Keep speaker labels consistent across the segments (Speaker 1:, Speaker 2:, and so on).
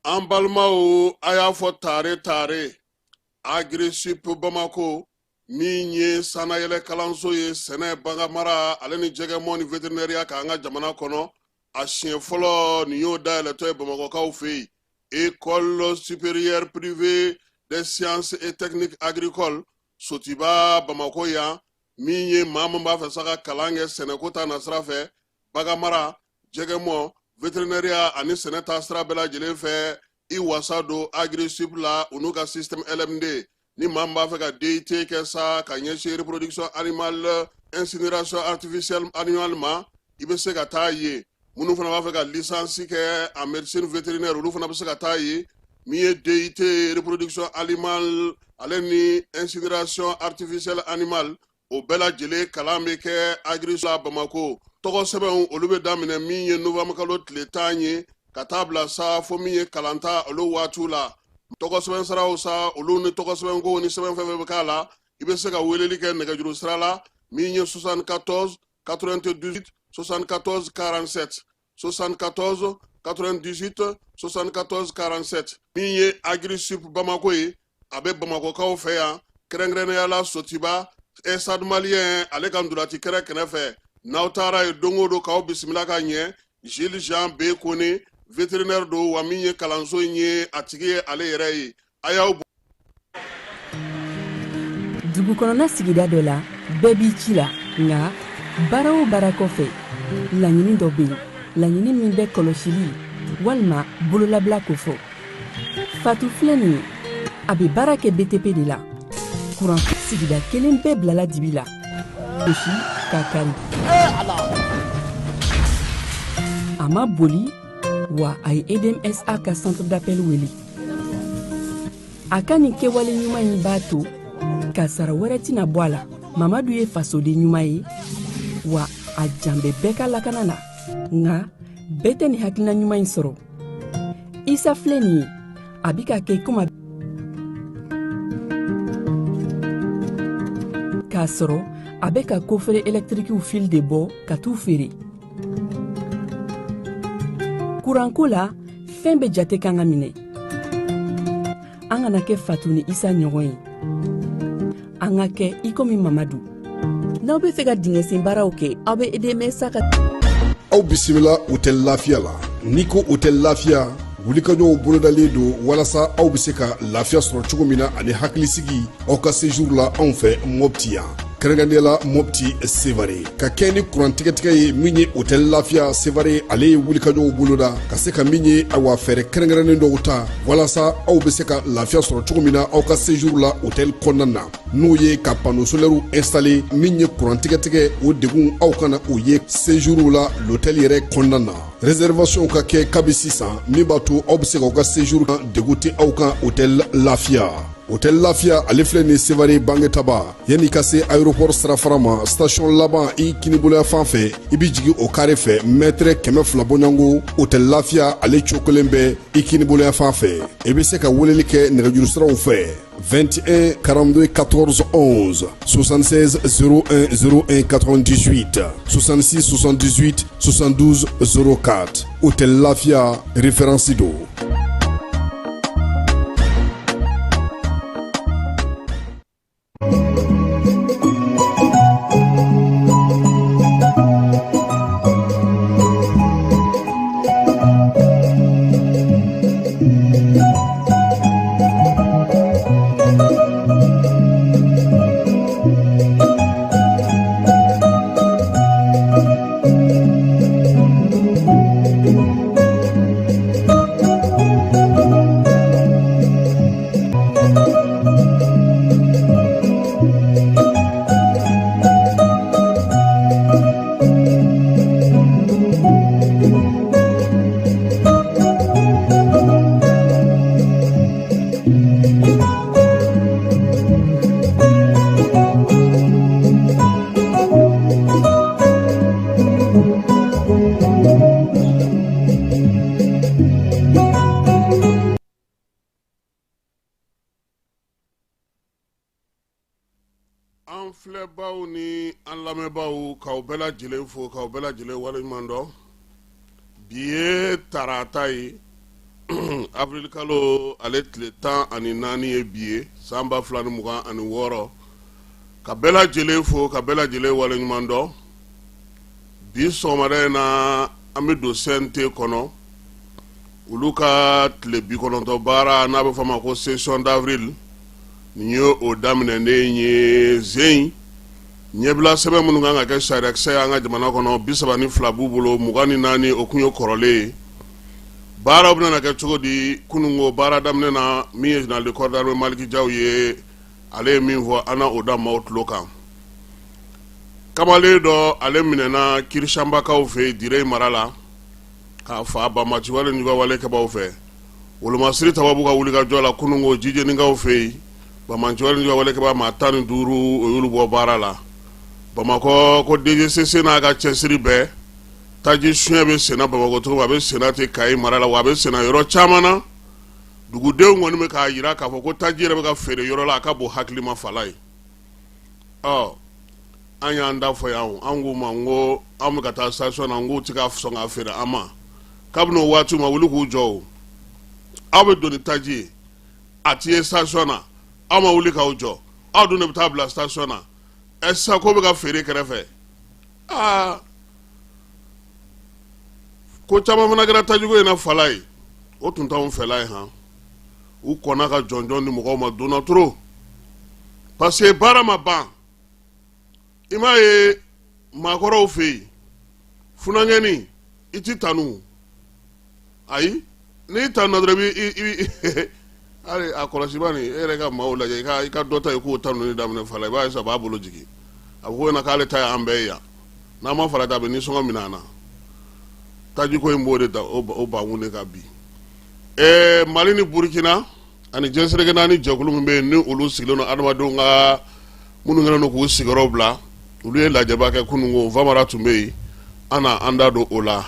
Speaker 1: An balimaw, a y'a fɔ tare tare, Agirisup Bamako min ye sannayɛlɛ kalanso ye sɛnɛ, baganmara ale ni jɛgɛmɔ ni veterinɛriya kan an ka jamana kɔnɔ, a siɲɛ fɔlɔ nin y'o dayɛlɛtɔ ye Bamakɔkaw fɛ yen. École supérieure privée des sciences et techniques agricoles, Sotiba, Bamakɔ yan, min ye maa min b'a fɛ sa ka kalan kɛ sɛnɛko ta nasira fɛ, baganmara, jɛgɛmɔ, veterinɛriya ani sɛnɛ ta sira bɛɛ lajɛlen fɛ, i wasa don Agirisup la, u n'u ka système LMD. Ni maa min b'a fɛ ka DUT kɛ sa ka ɲɛsin reproduction animale, incinération artificielle animale ma, i bɛ se ka taa yen. Minnu fana b'a fɛ ka licence kɛ en médecine vétérinaire, olu fana bɛ se ka taa yen. Min ye DUT reproduction animale ale ni incinération artificielle animale, o bɛɛ lajɛlen kalan bɛ kɛ Agirisup la Bamako. Tɔgɔ sɛbɛnw, olu bɛ daminɛ min ye novembre kalo tile 10 ye ka taa bila sa fo min ye kalanta olu waatiw la. Tɔgɔ sɛbɛn siraw sa, olu ni tɔgɔ sɛbɛnko ni sɛbɛn fɛn fɛn bɛ k'a la, i bɛ se ka weleli kɛ nɛgɛjuru sira la min ye 74 98 74 47, 74 98 74 47. Min ye Agirisup Bamako ye, a bɛ Bamakɔkaw fɛ yan, kɛrɛnkɛrɛnnenya la Sotiba, Stade Malien ale ka ntolaci kɛrɛ kɛrɛfɛ. N'aw taara yen don o don, k'aw bisimila ka ɲɛ. Gilles Jean B Kone, vétérinaire don, wa min ye kalanso in ye a tigi ye ale yɛrɛ ye. A y'aw
Speaker 2: Dugu kɔnɔna sigida dɔ la, bɛɛ b'i ci la, nka baara o baara kɔfɛ, laɲini dɔ bɛ yen, laɲini min bɛ kɔlɔsili walima bololabila kofɔ. Fatu filɛ nin ye, a bɛ baara kɛ BTP de la. Kuran sigida kelen bɛɛ bilala dibi la, gosi k'a kari. A ma boli wa, a ye EDMSA ka centre d'appel wele. A ka nin kɛwale ɲuman in b'a to kasara wɛrɛ tɛna bɔ a la. Mamadu ye fasoden ɲuman ye wa, a jan bɛ bɛɛ ka lakana na, nka bɛɛ tɛ nin hakilina ɲuman in sɔrɔ. Isa filɛ nin ye, a bi ka kɛ komi k'a sɔrɔ a bɛ ka coffret ɛlɛtirikiw fil de bɔ ka t'u feere. Kuranko la, fɛn bɛɛ jate kan ka minɛ. An kana kɛ Fatu ni Isa ɲɔgɔn ye, an ka kɛ i komi Mamadu. N'aw bɛ fɛ ka dingɛsen baaraw kɛ, aw bɛ EDMSA ka
Speaker 3: Aw bisimila Hôtel Lafiya la. N'i ko Hôtel Lafiya, wulikajɔw bolodalen don walasa aw bɛ se ka lafiya sɔrɔ cogo min na ani hakilisigi aw ka séjour la anw fɛ Mɔpti yan, kɛrɛnkɛrɛnnenya la Mɔpti Sevare. Ka kɛ ni kuran tigɛtigɛ ye, min ye Hôtel Lafiya Sevare, ale ye wulikajɔw boloda ka se ka min ye, awa, fɛɛrɛ kɛrɛnkɛrɛnnen dɔw ta walasa aw bɛ se ka lafiya sɔrɔ cogo min na aw ka séjour la hôtel kɔnɔna na, n'o ye ka panneau solaire installer. Min ye kuran tigɛtigɛ, o degun aw kana o ye séjour la l'hôtel yɛrɛ kɔnɔna na. Réservation ka kɛ kabi sisan, min b'a to aw bɛ se k'aw ka séjour kan, degun tɛ aw kan Hôtel Lafiya. Hôtel Lafiya, ale filɛ nin Sevare Bangetaba, yanni ka se aéroport sirafara ma, station laban i kiniboloya fan fɛ, i bɛ jigin o kare fɛ, mètre 200 bɔɲɔgɔnko, Hôtel Lafiya ale cokolen bɛ i kiniboloya fan fɛ. I bɛ se ka weleli kɛ nɛgɛjuru siraw fɛ: 21 42 14 11, 76 01 01 98, 66 78 72 04. Hôtel Lafia, référence don.
Speaker 1: An filɛbaw ni an lamɛnbaaw, k'aw bɛɛ lajɛlen fo, k'aw bɛɛ lajɛlen waleɲuman dɔn. Bi ye tarata ye, avril kalo ale tile 14 ye bi ye, san 2026. Ka bɛɛ lajɛlen fo, ka bɛɛ lajɛlen waleɲuman dɔn. Bi sɔgɔmada in na, an bɛ don CNT kɔnɔ, olu ka tile 90 baara n'a bɛ fɔ a ma ko session d'avril, nin ye o daminɛnen ye. Zen ɲɛbila sɛbɛn minnu kan ka kɛ sariyakisɛ ye an ka jamana kɔnɔ, 32 b'u bolo, 24 o kun ye kɔrɔlen ye. Baaraw bɛna kɛ cogo di? Kununko baara daminɛ na, min ye général de corps d'armée Maliki Jaw ye, ale ye min fɔ, an na o da maaw tulo kan. Kamalen dɔ, ale minɛna Kirisanbakaw fɛ yen, Dire mara la, k'a fa banbaanci wale ni wale kɛbaw fɛ. Wolomasiri tabaw b'u ka wulikajɔ la kununko Jijenikaw fɛ yen. Banbaanci wale ni wale kɛbaa maa 15, o y'olu bɔ baara la. Bamakɔ ko DGCC n'a ka cɛsiri bɛɛ, taji suɲɛ bɛ senna Bamakɔ cogo min, a bɛ senna ten Kayi mara la, wa a bɛ senna yɔrɔ caman na. Dugudenw kɔni bɛ k'a jira k'a fɔ ko taji yɛrɛ bɛ ka feere yɔrɔ la, a ka bon hakili ma fala ye. Ɔ, an y'an da fɔ yan, an k'u ma ko an bɛ ka taa station na, n k'u tɛ ka sɔn k'a feere an ma. Kabini o waati ma wuli k'u jɔ, o aw bɛ don ni taji ye, a tɛ ye station na, aw ma wuli k'aw jɔ, aw dun de bɛ taa bila station na. Ɛ, sisan ko bɛ ka feere kɛrɛfɛ. Aa, ko caman fana kɛra tajiko in na fala ye, o tun t'anw fɛla ye. Han, u kɔnna ka jɔnjɔn di mɔgɔw ma donna trop, parce que baara ma ban. I m'a ye maakɔrɔw fɛ yen, funankɛni i ti tanu, ayi, n'i tanuna dɔrɔn i bi hali a kɔlɔsiba nin, e yɛrɛ ka maaw lajɛ, i ka dɔ ta ye k'o tanuni daminɛ fala, i b'a ye sa, a b'a bolo jigin, a bɛ ko na k'ale ta ye an bɛɛ ye yan. N'an ma farati, a bɛ nisɔngɔ minɛ an na. Tajiko in b'o de da o bankun de kan bi. Mali ni Burukina ani diɲɛ seleke naani jɛkulu min bɛ yen, ni olu sigilen don adamadenw ka minnu kɛlen don k'u sigiyɔrɔ bila, olu ye lajɛba kɛ kununko. Famara tun bɛ yen, an na an da don o la.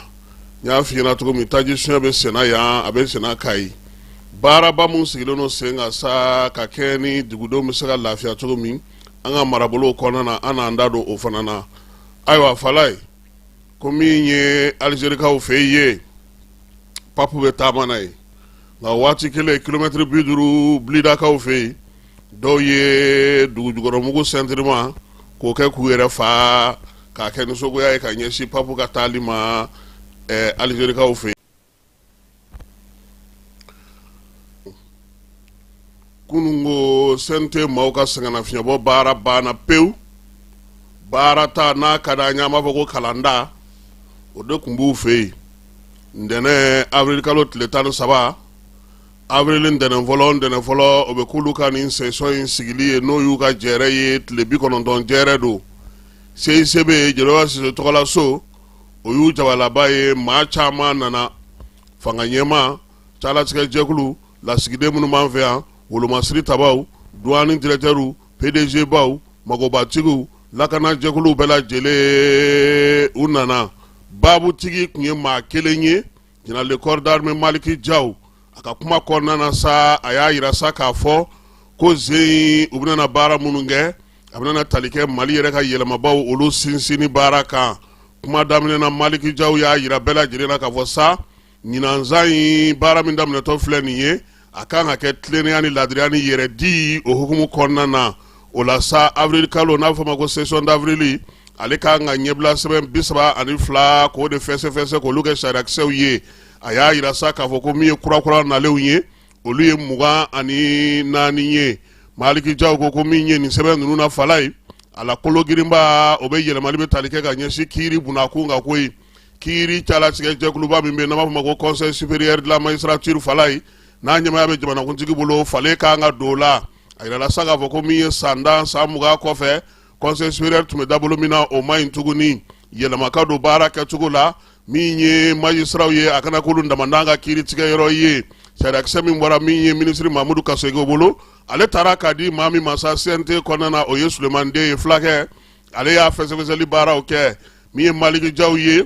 Speaker 1: N y'a f'i ɲɛna cogo min, taji suɲɛ bɛ senna yan, a bɛ senna Kayi. Baaraba min sigilen don sen kan sa ka kɛ ni dugudenw bɛ se ka lafiya cogo min an ka marabolow kɔnɔna na, an n'an da don o fana na. Ayiwa Falaye, ko min ye Alizerikaw fɛ yen, papu bɛ taama na ye, nka waati kelen kilomɛtiri 50 Blidakaw fɛ yen, dɔw ye dugujukɔrɔmugu sɛntirima k'o kɛ k'u yɛrɛ fa, k'a kɛ nisɔngoya ye ka ɲɛsin papu ka taali ma Alizerikaw fɛ yen. Kununko CNT maaw ka sɛgɛnnafiɲɛbɔ baara banna pewu. Baara ta n'a ka di an ye, an b'a fɔ ko kalanda, o de tun b'u fɛ yen ntɛnɛn avril kalo tile 13. Avril ntɛnɛn fɔlɔ, ntɛnɛn fɔlɔ, o bɛ k'olu ka nin session in sigili ye, n'o y'u ka jɛrɛ ye, tile 90 jɛrɛ don. CICB Joliba Sise tɔgɔlaso, o y'u jabalaba ye. Maa caman nana, fanga ɲɛmaa, calatigɛ jɛkulu lasigiden minnu b'an fɛ yan, wolomasiri tabaw, douane directeur, PDG baw, magobatigiw, lakana jɛkuluw bɛɛ lajɛlen u nana. Babutigi tun ye maa kelen ye, général de corps d'armée Maliki Jaw. A ka kuma kɔnɔna na sa, a y'a yira sa k'a fɔ ko zen u bɛna baara minnu kɛ, a bɛna tali kɛ Mali yɛrɛ ka yɛlɛmabaw olu sinsinni baara kan. Kuma daminɛ na, Maliki Jaw y'a yira bɛɛ lajɛlen na k'a fɔ sa, ɲinansan in baara min daminɛtɔ filɛ nin ye, a kan ka kɛ tilennenya ni ladiriya ni yɛrɛ di o hukumu kɔnɔna na. O la sa, avril kalo n'a bɛ fɔ a ma ko session d'avril, ale kan ka ɲɛbila sɛbɛn 32 k'o de fɛsɛfɛsɛ k'olu kɛ sariyakisɛw ye. A y'a yira sa k'a fɔ ko min ye kurakura nalenw ye, olu ye 24 ye. Maliki Jaw ko min ye nin sɛbɛn ninnu na fala ye, a la kolo girinba, o bɛ yɛlɛmali bɛ tali kɛ ka ɲɛsin kiiri bunakun kan ko ye kiiri calatigɛ jɛkuluba min bɛ yen n'an b'a fɔ ma ko Conseil supérieur de la magistrature fala ye, n'a ɲɛmaaya bɛ jamanakuntigi bolo, falen kan ka don o la. A yirala sa k'a fɔ ko min ye san 10, san 20 kɔfɛ, Conseil supérieur tun bɛ dabolo min na, o man ɲi tuguni. Yɛlɛma ka don baara kɛcogo la. Min ye magistraw ye, a kana k'olu damandan ka kiiri tigɛ yɔrɔ ye. Sariyakisɛ min bɔra min ye minisiri Mamudu Kassogué bolo, ale taara k'a di maa min ma sa CNT kɔnɔna na, o ye Sulemani Den ye, fulakɛ. Ale y'a fɛsɛfɛsɛli baaraw kɛ. Min ye Maliki Jaw ye,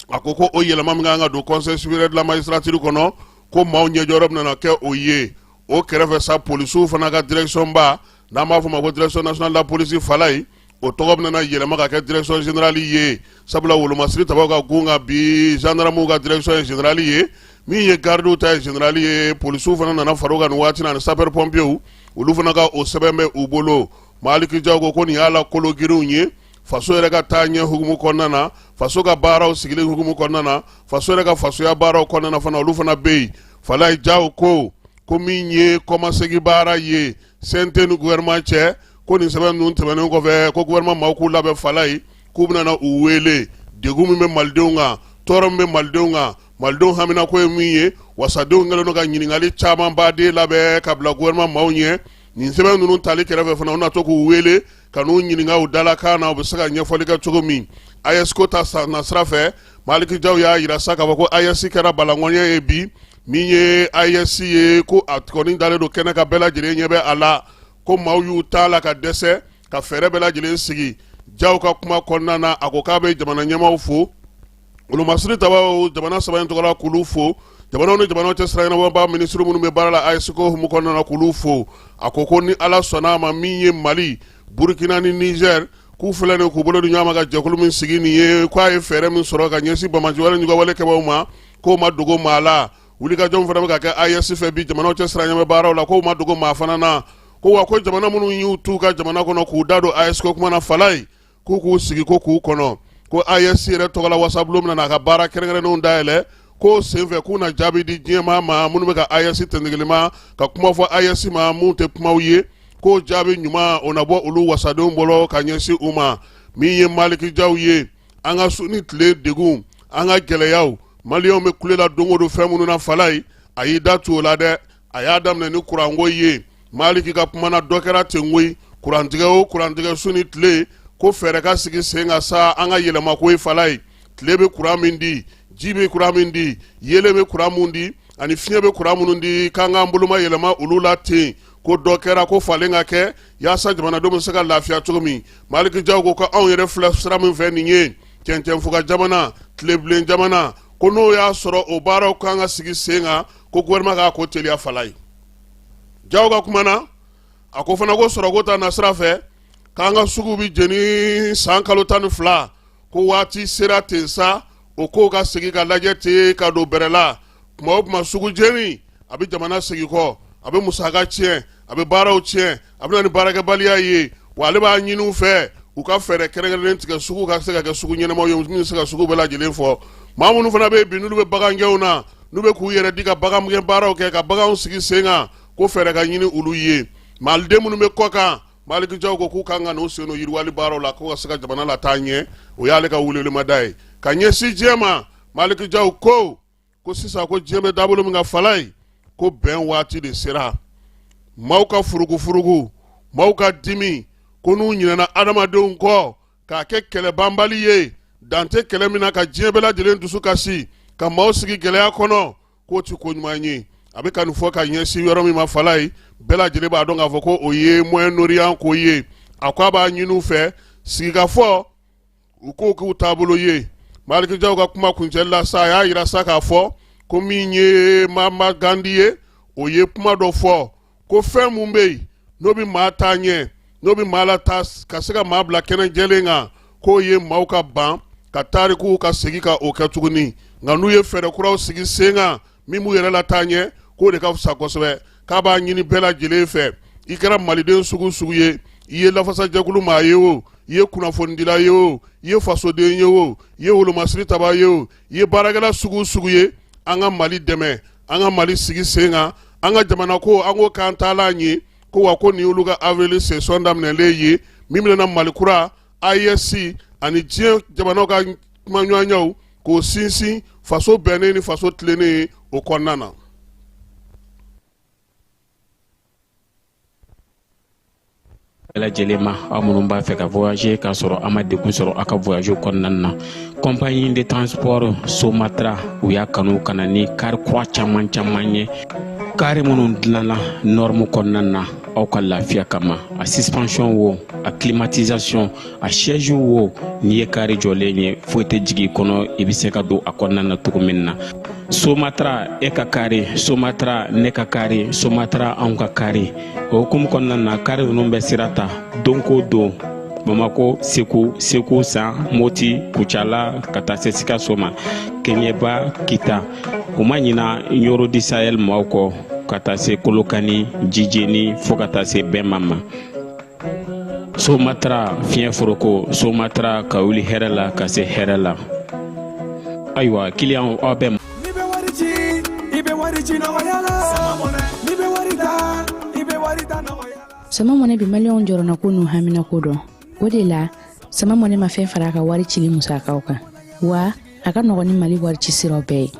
Speaker 1: a ko o yɛlɛma min kan ka don Conseil supérieur de la magistrature kɔnɔ, ko maaw ɲɛjɔyɔrɔ bɛna kɛ o ye. O kɛrɛfɛ sa, polisiw fana ka direction ba N'an b'a fɔ ma ko direction nationale de la police Falayi, o tɔgɔ bɛna yɛlɛma ka kɛ direction générale ye, sabula wolomasiri tabaw ka gun kan bi, gendarmew ka direction ye générale ye, min ye gardiw ta ye générale ye, polisiw fana nana fara o kan nin waati na, ani sapeur pompiers, olu fana ka o sɛbɛn bɛ u bolo. Maliki Jaw ko ko nin y'a la kolo girinw ye faso yɛrɛ ka taa ɲɛ hukumu kɔnɔna na, faso ka baaraw sigili hukumu kɔnɔna na, faso yɛrɛ ka fasoya baaraw kɔnɔna na fana, olu fana bɛ yen. Falayi Jaw ko ko min ye kɔmasegin baara ye CNT ni gouvernement cɛ, ko nin sɛbɛn ninnu tɛmɛnen kɔfɛ, ko gouvernement maaw k'u labɛn Falayi, k'u bɛna na u wele. Degun min bɛ malidenw kan, tɔɔrɔ min bɛ malidenw kan, malidenw haminako ye min ye, wasadenw kɛlen don ka ɲininkali camanba de labɛn ka bila gouvernement maaw ɲɛ. Nin sɛbɛn ninnu tali kɛrɛfɛ fana, u na to k'u wele ka n'u ɲininka u dalakan na, u bɛ se ka ɲɛfɔli kɛ cogo min. AES ko ta nasira fɛ, Maliki Jaw y'a yira sa k'a fɔ ko AES kɛra balankɔɲɛ ye bi. Min ye AES ye, ko a kɔni dalen don kɛnɛ kan, bɛɛ lajɛlen ɲɛ bɛ a la, ko maaw y'u ta la ka dɛsɛ ka fɛɛrɛ bɛɛ lajɛlen sigi. Jaw ka kuma kɔnɔna na, a ko k'a bɛ jamana ɲɛmaaw fo, wolomasiri tabaw jamana saba in tɔgɔ la, k'olu fo, jamanaw ni jamanaw cɛ sira ɲɛnabɔba minisiri minnu bɛ baara la AES ko hukumu kɔnɔna na, k'olu fo. A ko ko ni Ala sɔnna a ma, min ye Mali, Burukina ni Niger, k'u filɛ nin k'u bolo di ɲɔgɔn ma ka jɛkulu min sigi nin ye, k'a ye fɛɛrɛ min sɔrɔ ka ɲɛsin banbaanciwale ni juguwale kɛbaaw ma, k'o ma dogo maa la. Wulikajɔ min fana bɛ ka kɛ AES fɛ bi jamanaw cɛ sira ɲɛnabɔ baaraw la, k'o ma dogo maa fana na. Ko wa ko jamana minnu y'u t'u ka jamana kɔnɔ k'u da don AES ko kuma na Falayi, k'u k'u sigi ko k'u kɔnɔ, ko AES yɛrɛ tɔgɔla wasabulon bɛna n'a ka baara kɛrɛnkɛrɛnnenw dayɛlɛ, k'o senfɛ k'u na jaabi di diɲɛmaa ma minnu bɛ ka AES tɛntigilima ka kuma fɔ AES ma minnu tɛ kumaw ye, k'o jaabi ɲuman o na bɔ olu wasadenw bolo ka ɲɛsin u ma. Min ye Maliki Jaw ye, an ka su ni tile degun, an ka gɛlɛyaw, maliyɛnw bɛ kule la don o don fɛn minnu na Falayi, a y'i da tu o la dɛ. A y'a daminɛ ni kuranko ye. Maliki ka kuma na, dɔ kɛra ten koyi, kurantigɛ o kurantigɛ su ni tile, ko fɛɛrɛ ka sigi sen kan sa, an ka yɛlɛma ko ye Falayi. Tile bɛ kuran min di, ji bɛ kuran min di, yeelen bɛ kuran min di, ani fiɲɛ bɛ kuran minnu di, k'an k'an boloma yɛlɛma olu la ten, ko dɔ kɛra ko falen ka kɛ yaasa jamanadenw bɛ se ka lafiya cogo min. Maliki Jaw ko ko anw yɛrɛ filɛ sira min fɛ nin ye, cɛncɛnfuga jamana, tilebilen jamana, ko n'o y'a sɔrɔ o baaraw kan ka sigi sen kan, ko gouvernement k'a ko teliya Falayi. Jaw ka kuma na, a ko fana ko sɔrɔko ta nasira fɛ, k'an ka sugu bɛ jeni san kalo 12, ko waati sera ten sa, o kow ka segin ka lajɛ ten ka don bɛrɛ la. Kuma o kuma sugu jeni a bɛ jamana segin kɔ, a bɛ musaka tiɲɛ, a bɛ baaraw tiɲɛ, a bɛ na ni baarakɛbaliya ye. Wa ale b'a ɲini u fɛ u ka fɛɛrɛ kɛrɛnkɛrɛnnen tigɛ, sugu ka se ka kɛ sugu ɲɛnamaw ye min bɛ se ka sugu bɛɛ lajɛlen fɔ. Maa minnu fana bɛ yen bi, n'olu bɛ bagangɛnw na, n'u bɛ k'u yɛrɛ di ka bagangɛn baaraw kɛ, ka baganw sigi sen kan, ko fɛɛrɛ ka ɲini olu ye. Maliden minnu bɛ kɔ kan, Maliki Jaw ko k'u kan ka n'u sen don yiriwali baaraw la, k'u ka se ka jamana lataa ɲɛ. O y'ale ka welewelemada ye ka ɲɛsin diɲɛ ma. Maliki Jaw ko ko sisan ko diɲɛ bɛ dabolo min kan Falayi, ko bɛn waati de sera. Maaw ka furugufurugu, maaw ka dimi, ko n'u ɲinɛna adamadenw kɔ k'a kɛ kɛlɛ banbali ye, dan tɛ kɛlɛ min na, ka diɲɛ bɛɛ lajɛlen dusu kasi, ka maaw sigi gɛlɛya kɔnɔ, k'o ti ko ɲuman ye. A bɛ ka nin fɔ ka ɲɛsin yɔrɔ min ma Falayi, bɛɛ lajɛlen b'a dɔn k'a fɔ ko o ye Moyen-Orient ko ye. A ko a b'a ɲini u fɛ sigikafɔ, u k'o k'u taabolo ye. Maliki Jaw ka kuma kuncɛli la sa, a y'a yira sa k'a fɔ ko min ye Mahatma Gandhi ye, o ye kuma dɔ fɔ ko fɛn mun bɛ yen n'o bɛ maa taa ɲɛ, n'o bɛ maa lataa ka se ka maa bila kɛnɛ jɛlen kan, k'o ye maaw ka ban ka tarikuw ka segin ka o kɛ tuguni, nka n'u ye fɛɛrɛ kuraw sigi sen kan min b'u yɛrɛ lataa ɲɛ, k'o de ka fisa kosɛbɛ. K'a b'a ɲini bɛɛ lajɛlen fɛ, i kɛra maliden sugu sugu ye, i ye lafasajɛkulu maa ye o, i ye kunnafonidila ye o, i ye fasoden ye o, i ye wolomasiri tabaa ye o, i ye baarakɛla sugu sugu ye, an ka Mali dɛmɛ, an ka Mali sigi sen kan, an ka jamana ko an k'o k'an taalan ye. Ko wa ko nin y'olu ka avril session daminɛlen ye min bɛna Mali kura, AES ani diɲɛ jamanaw ka kumaɲɔgɔnyaw k'o sinsin faso bɛnnen ni faso tilennen o kɔnɔna na.
Speaker 4: Bɛɛ lajɛlen ma, aw minnu b'a fɛ ka voyager k'a sɔrɔ a ma degun sɔrɔ aw ka voyage kɔnɔna na, compagnie de transport Somatra, u y'a kanu ka na ni kari kura caman caman ye, kari minnu dilanna norme kɔnɔna na. aw ka lafiya kama. A suspension wo, a climatisation, a siège wo, n'i ye kari jɔlen ye, foyi tɛ jigin i kɔnɔ, i bɛ se ka don a kɔnɔna na cogo min na. Somatra e ka kari, Somatra ne ka kari, Somatra anw ka kari. O hukumu kɔnɔna na, kari ninnu bɛ sira ta don ko don Bamako, Segu, Segu San, Moti, Kucala, ka taa se Sikaso ma, Keɲeba, Kita. U ma ɲina Ɲoro du Sahel maaw kɔ, ka taa se Kolokani, Jijeni, fo ka taa se Bɛma ma. Somatra fiɲɛ foroko, Somatra ka wuli hɛrɛ la ka se hɛrɛ la. Ayiwa kiliyanw, aw bɛɛ.
Speaker 5: N'i bɛ wari ci, i bɛ wari ci nɔgɔya la. N'i bɛ wari ta, i bɛ wari ta nɔgɔya la.
Speaker 6: Sama Mɔnɛ bɛ Maliyɛnw jɔrɔnako n'u haminako dɔn. O de la, Sama Mɔnɛ ma fɛn fara a ka wari cili musakaw kan, wa a ka nɔgɔn ni Mali wari ci siraw bɛɛ ye.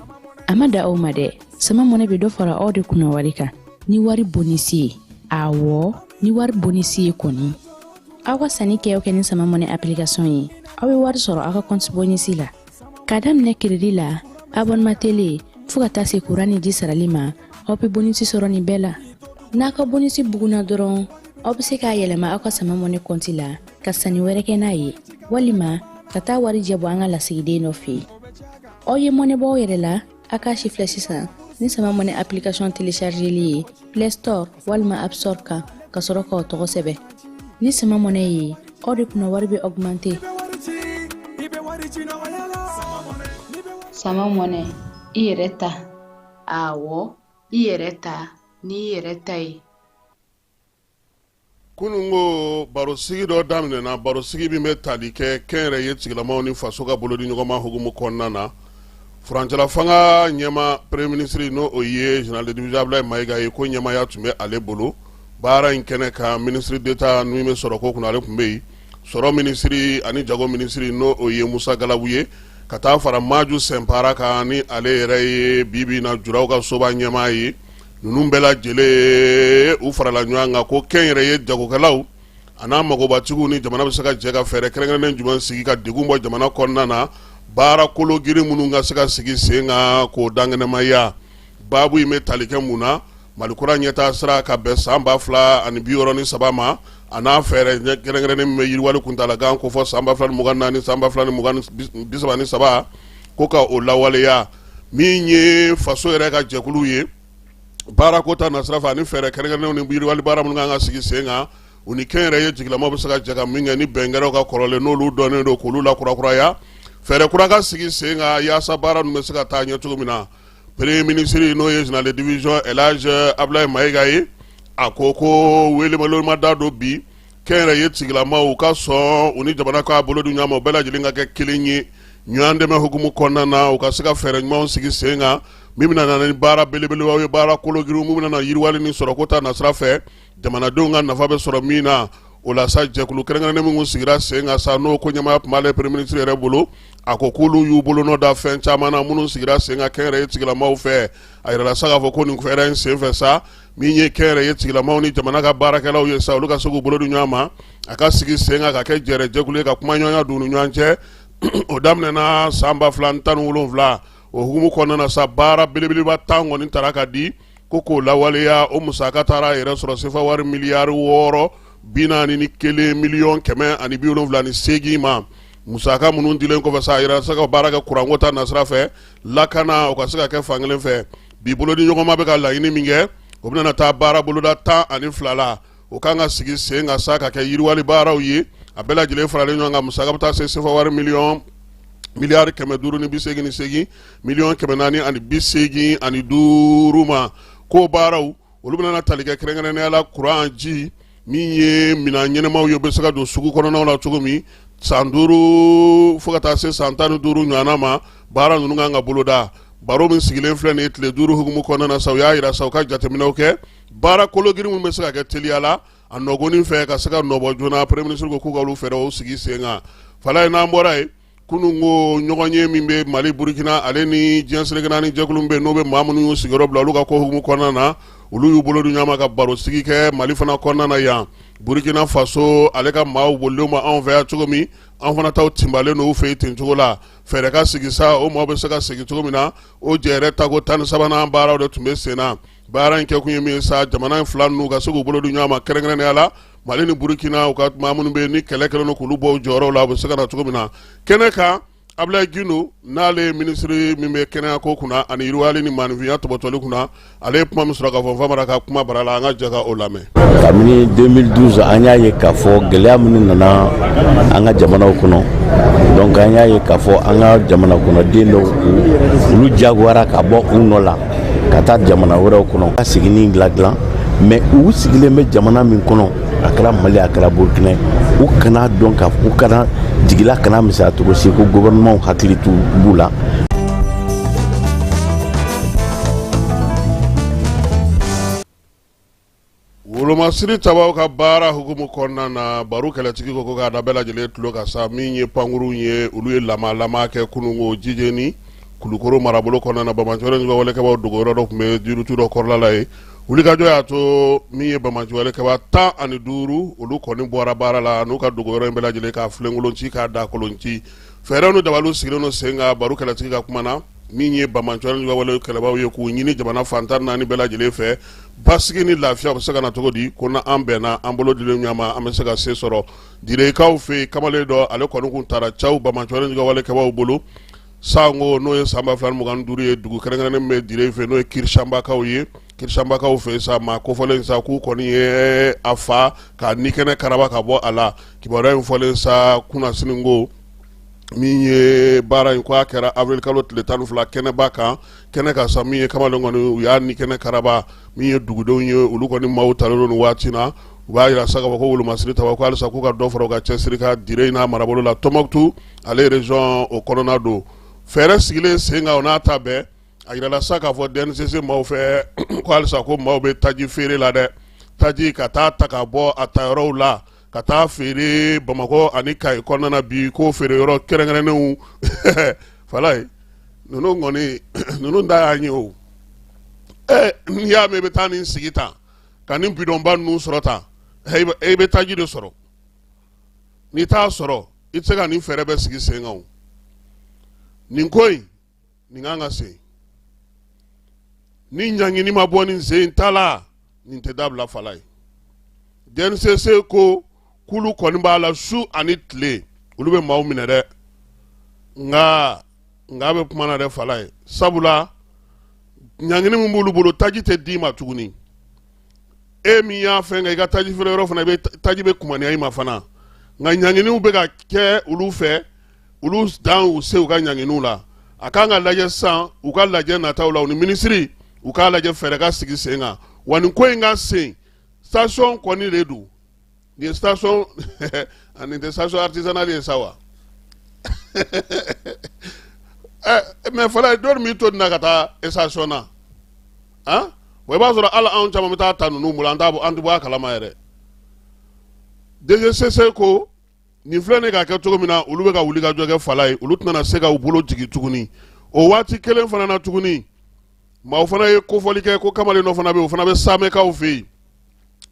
Speaker 6: A ma da aw ma dɛ, Sama Mɔnɛ bɛ dɔ fara aw de kunna wari kan ni wari bonisi ye. Awɔ, ni wari bonisi ye kɔni. Aw ka sanni kɛ o kɛ ni Sama Mɔnɛ application ye, aw bɛ wari sɔrɔ aw ka compte bonisi la. K'a daminɛ crédit la, abonnement télé, fo ka taa se kuran ni ji sarali ma, aw bɛ bonisi sɔrɔ nin bɛɛ la. N'a ka bonisi bugunna dɔrɔn, aw bɛ se k'a yɛlɛma aw ka Sama Mɔnɛ kɔnti la ka sanni wɛrɛ kɛ n'a ye, walima ka taa wari jɛ bɔ an ka lasigiden dɔ fɛ yen. Aw ye mɔnɛ bɔ aw yɛrɛ la, a k'a si filɛ sisan ni Sama Mɔnɛ application téléchargeli ye Play Store walima App Store kan, ka sɔrɔ k'aw tɔgɔ sɛbɛn. Ni Sama Mɔnɛ ye, aw de kunna wari bɛ augmenter.
Speaker 7: Sama Mɔnɛ, i yɛrɛ ta. Awɔ, i yɛrɛ ta n'i yɛrɛ ta ye.
Speaker 1: Kunun ko barosigi dɔ daminɛna, barosigi min bɛ tali kɛ kɛnyɛrɛye tigilamaw ni faso ka bolodi ɲɔgɔnma hukumu kɔnɔna na. Furancɛla fanga ɲɛmaa, premier ministre, n'o o ye général de division Abdoulaye Mayiga ye, ko ɲɛmaaya tun bɛ ale bolo baara in kɛnɛ kan. Ministre d'État min bɛ sɔrɔko kunna, ale tun bɛ yen. Sɔrɔ minisiri ani jago minisiri, n'o o ye Musa Galabu ye, ka taa fara Maju Sɛnpara kan, ni ale yɛrɛ ye bi bi na juraw ka soba ɲɛmaa ye. Ninnu bɛɛ lajɛlen, u farala ɲɔgɔn kan ko kɛnyɛrɛye jagokɛlaw a n'a magobatigiw ni jamana bɛ se ka jɛ ka fɛɛrɛ kɛrɛnkɛrɛnnen jumɛn sigi ka degun bɔ jamana kɔnɔna na, baara kolo girin minnu ka se ka sigi sen kan k'o dankɛnɛmaya. Baabu in bɛ tali kɛ mun na? Mali kura ɲɛtaa sira ka bɛn san 2063 ma, a n'a fɛɛrɛ kɛrɛnkɛrɛnnen min bɛ yiriwali kuntaalajan kofɔ san 2024, san 2033, ko ka o lawaleya. Min ye faso yɛrɛ ka jɛkulu ye baarako ta nasira fɛ ani fɛɛrɛ kɛrɛnkɛrɛnnenw ni yiriwali baara minnu kan ka sigi sen kan, u ni kɛnyɛrɛye jigilamaw bɛ se ka jɛ ka min kɛ ni bɛn kɛra ka kɔrɔlen n'olu dɔnnen don, k'olu lakurakuraya, fɛɛrɛ kura ka sigi sen kan yaasa baara ninnu bɛ se ka taa ɲɛ cogo min na. Premier ministre, n'o ye général de division El Hadj Abdoulaye Mayiga ye, a ko ko welewelemada don bi kɛnyɛrɛye tigilamaw ka sɔn u ni jamana k'a bolo di ɲɔgɔn ma, u bɛɛ lajɛlen ka kɛ kelen ye ɲɔgɔn dɛmɛ hukumu kɔnɔna na, u ka se ka fɛɛrɛ ɲumanw sigi sen kan min bɛna na ni baara belebelebaw ye, baara kologirinw min bɛna na yiriwali ni sɔrɔko ta nasira fɛ, jamanadenw ka nafa bɛ sɔrɔ min na. O la sa, jɛkulu kɛrɛnkɛrɛnnen min sigira sen kan sa, n'o ko ɲɛmaaya tun b'ale premier ministre yɛrɛ bolo, a ko k'olu y'u bolonɔ da fɛn caman na minnu sigira sen kan kɛnyɛrɛye tigilamaw fɛ. A yirala sa k'a fɔ ko nin fɛɛrɛ in senfɛ sa, min ye kɛnyɛrɛye tigilamaw ni jamana ka baarakɛlaw ye sa, olu ka se k'u bolo di ɲɔgɔn ma, a ka sigi sen kan ka kɛ jɛrɛ jɛkulu ye ka kumaɲɔgɔnya don u ni ɲɔgɔn cɛ. O daminɛna san 2017. O hukumu kɔnɔna na sa, baara belebeleba 10 kɔni tara ka di ko k'o lawaleya. O musaka taara yɛrɛ sɔrɔ sefa wari miliyari 6 41 miliyɔn 178 ma. Musaka minnu dilen kɔfɛ sa, a yira se ka baara kɛ kuranko ta nasira fɛ, lakana, o ka se ka kɛ fankelen fɛ. Bi bolodi ɲɔgɔnma bɛ ka laɲini min kɛ, o bɛna taa baara boloda 12 la, o kan ka sigi sen kan sa ka kɛ yiriwali baaraw ye. A bɛɛ lajɛlen faralen ɲɔgɔn kan, musaka bɛ taa se sefa wari miliyɔn miliyari 588 miliyɔn 485 ma. K'o baaraw, olu bɛna tali kɛ kɛrɛnkɛrɛnnenya la kuran, ji, min ye minɛn ɲɛnamaw ye, u bɛ se ka don sugu kɔnɔnaw la cogo min. San 5 fo ka taa se san 15 ɲɔgɔnna ma, baara ninnu kan ka boloda. Baro min sigilen filɛ nin ye tile 5 hukumu kɔnɔna na sa, u y'a jira sa u ka jateminɛw kɛ, baara kologirin minnu bɛ se ka kɛ teliya la a nɔgɔnin fɛ ka se ka nɔbɔ joona. Premier ministre ko k'u ka olu fɛɛrɛw sigi sen kan. Falaye, n'an bɔra yen. Kununko ɲɔgɔnye min bɛ Mali Burukina ale ni diɲɛ seleke naani jɛkulu bɛ n'o bɛ maa minnu y'u sigiyɔrɔ bila olu ka ko hukumu kɔnɔna na, olu y'u bolo di ɲɔgɔn ma ka baro sigi kɛ Mali fana kɔnɔna na yan. Burukina Faso ale ka maaw bolilen ma anw fɛ yan cogo min, an fana taw tinbalen don u fɛ yen ten cogo la. Fɛɛrɛ ka sigi sa o maaw bɛ se ka segin cogo min na, o jɛ yɛrɛ tako 13nan baaraw de tun bɛ sen na. Baara in kɛkun ye min ye sa, jamana in fila ninnu ka se k'u bolo di ɲɔgɔn ma, kɛrɛnkɛrɛnnenya la Mali ni Burukina, u ka maa minnu bɛ ni kɛlɛ kɛlen don k'olu bɔ u jɔyɔrɔw la, u bɛ se ka na cogo min na kɛnɛ kan. Abulayi Gindo, n'ale ye minisiri min bɛ kɛnɛya ko kunna ani yiriwali ni maaninfinya tɔbɔtɔli kunna, ale ye kuma min sɔrɔ ka fɔ Famara ka kuma bara la, an ka jɛ ka o lamɛn.
Speaker 8: Kabini 2012, an y'a ye k'a fɔ gɛlɛya minnu nana an ka jamanaw kɔnɔ, donc an y'a ye k'a fɔ an ka jamana kɔnɔden dɔw, olu jagoyara ka bɔ u nɔ la ka taa jamana wɛrɛw kɔnɔ ka seginni dilan dilan. Mais u sigilen bɛ jamana min kɔnɔ, a kɛra Mali, a kɛra Burukina, u kana dɔn ka u kana jigila kana misɛnya cogo si ko gouvernement hakili t'u b'u la.
Speaker 1: Wolomasiri tabaw ka baara hukumu kɔnɔna na, baro kɛlɛtigi ko k'a da bɛɛ lajɛlen tulo kan sa, min ye pankurun ye, olu ye lamalama kɛ kununko Jijeni Kulukoro marabolo kɔnɔna na. Banbaanci walekɛbaw dogoyɔrɔ dɔ tun bɛ jirutu dɔ kɔrɔla la yen. Wulikajɔ y'a to min ye banbaanci walekɛba 15, olu kɔni bɔra baara la n'u ka dogoyɔrɔ in bɛɛ lajɛlen k'a filenkolon ci, k'a dakolon ci. Fɛɛrɛw ni dabaliw sigilen don sen kan. Baro kɛlɛtigi ka kuma na, min ye banbaanci wale kɛlɛbaw ye, k'u ɲini jamana fan 14 bɛɛ lajɛlen fɛ, basigi ni lafiya bɛ se ka na cogo di, ko n'an bɛnna, an bolo dilen ɲɔgɔn ma, an bɛ se ka se sɔrɔ. Direkaw fɛ yen, kamalen dɔ, ale kɔni kun taara caw banbaanci walekɛbaw bolo sanko n'o ye san 2025 ye, dugu kɛrɛnkɛrɛnnen bɛ Dire fɛ, n'o ye Kirisanbakaw ye. Kirisanbakaw fɛ sa, maa kofɔlen sa, k'u kɔni ye a fa k'a ni kɛnɛ karaba ka bɔ a la. Kibaruya in fɔlen sa kunasini ko min ye baara in ko a kɛra avril kalo tile 12 kɛnɛba kan, kɛnɛ kan sa, min ye kamalen kɔni u y'a ni kɛnɛ karaba. Min ye dugudenw ye, olu kɔni maaw talen don nin waati na. U b'a jira sa k'a fɔ ko wolomasiri tabaw ko halisa k'u ka dɔ fara u ka cɛsiri kan Dire n'a marabolo la. Tɔnbukutu ale région o kɔnɔna don. Fɛɛrɛ sigilen sen kan, o n'a ta bɛɛ, a jirala sa k'a fɔ DNCC maaw fɛ ko halisa ko maaw bɛ taji feere la dɛ, taji ka taa ta ka bɔ a tayɔrɔw la ka taa feere Bamakɔ ani Kayi kɔnɔna na bi, k'o feere yɔrɔ kɛrɛnkɛrɛnnenw fala ye. Ninnu kɔni, ninnu da y'an ye o. Ɛ, n'i y'a mɛn i bɛ taa nin sigi tan ka nin bidɔnba ninnu sɔrɔ tan, e bɛ taji de sɔrɔ. N'i t'a sɔrɔ, i tɛ se ka nin fɛɛrɛ bɛɛ sigi sen kan o. Nin ko in, nin kan ka sen ni ɲangini ma bɔ nin sen ta la, nin tɛ dabila fala ye. DNCC ko k'olu kɔni b'a la su ani tile, olu bɛ maaw minɛ dɛ, nka nka bɛ kuma na dɛ fala ye, sabula ɲangini min b'olu bolo, taji tɛ d'i ma tuguni. E min y'a fɛn kɛ, i ka taji feere yɔrɔ fana, i bɛ taji bɛ kumaniya i ma fana. Nka ɲanginiw bɛ ka kɛ olu fɛ, olu dan u se u ka ɲanginiw la. A kan ka lajɛ sisan u ka lajɛ nataw la, u ni minisiri, u k'a lajɛ fɛɛrɛ ka sigi sen kan wa nin ko in ka sen. Station kɔni de don nin ye, station ani tɛ station artisanale ye sa wa. Ɛ, mais fɔlɔ, dɔw b'i to nin na ka taa station na han, wa i b'a sɔrɔ hali anw caman bɛ taa ta ninnu bolo, an t'a bɔ, an tɛ bɔ a kalama yɛrɛ. DGCC ko nin filɛ nin ka kɛ cogo min na, olu bɛ ka wuli ka jɔ kɛ fala ye, olu tɛna se ka u bolo jigin tuguni. O waati kelen fana na tuguni, maaw fana ye kofɔli kɛ ko kamalen dɔ fana bɛ yen, o fana bɛ Samɛkaw fɛ yen,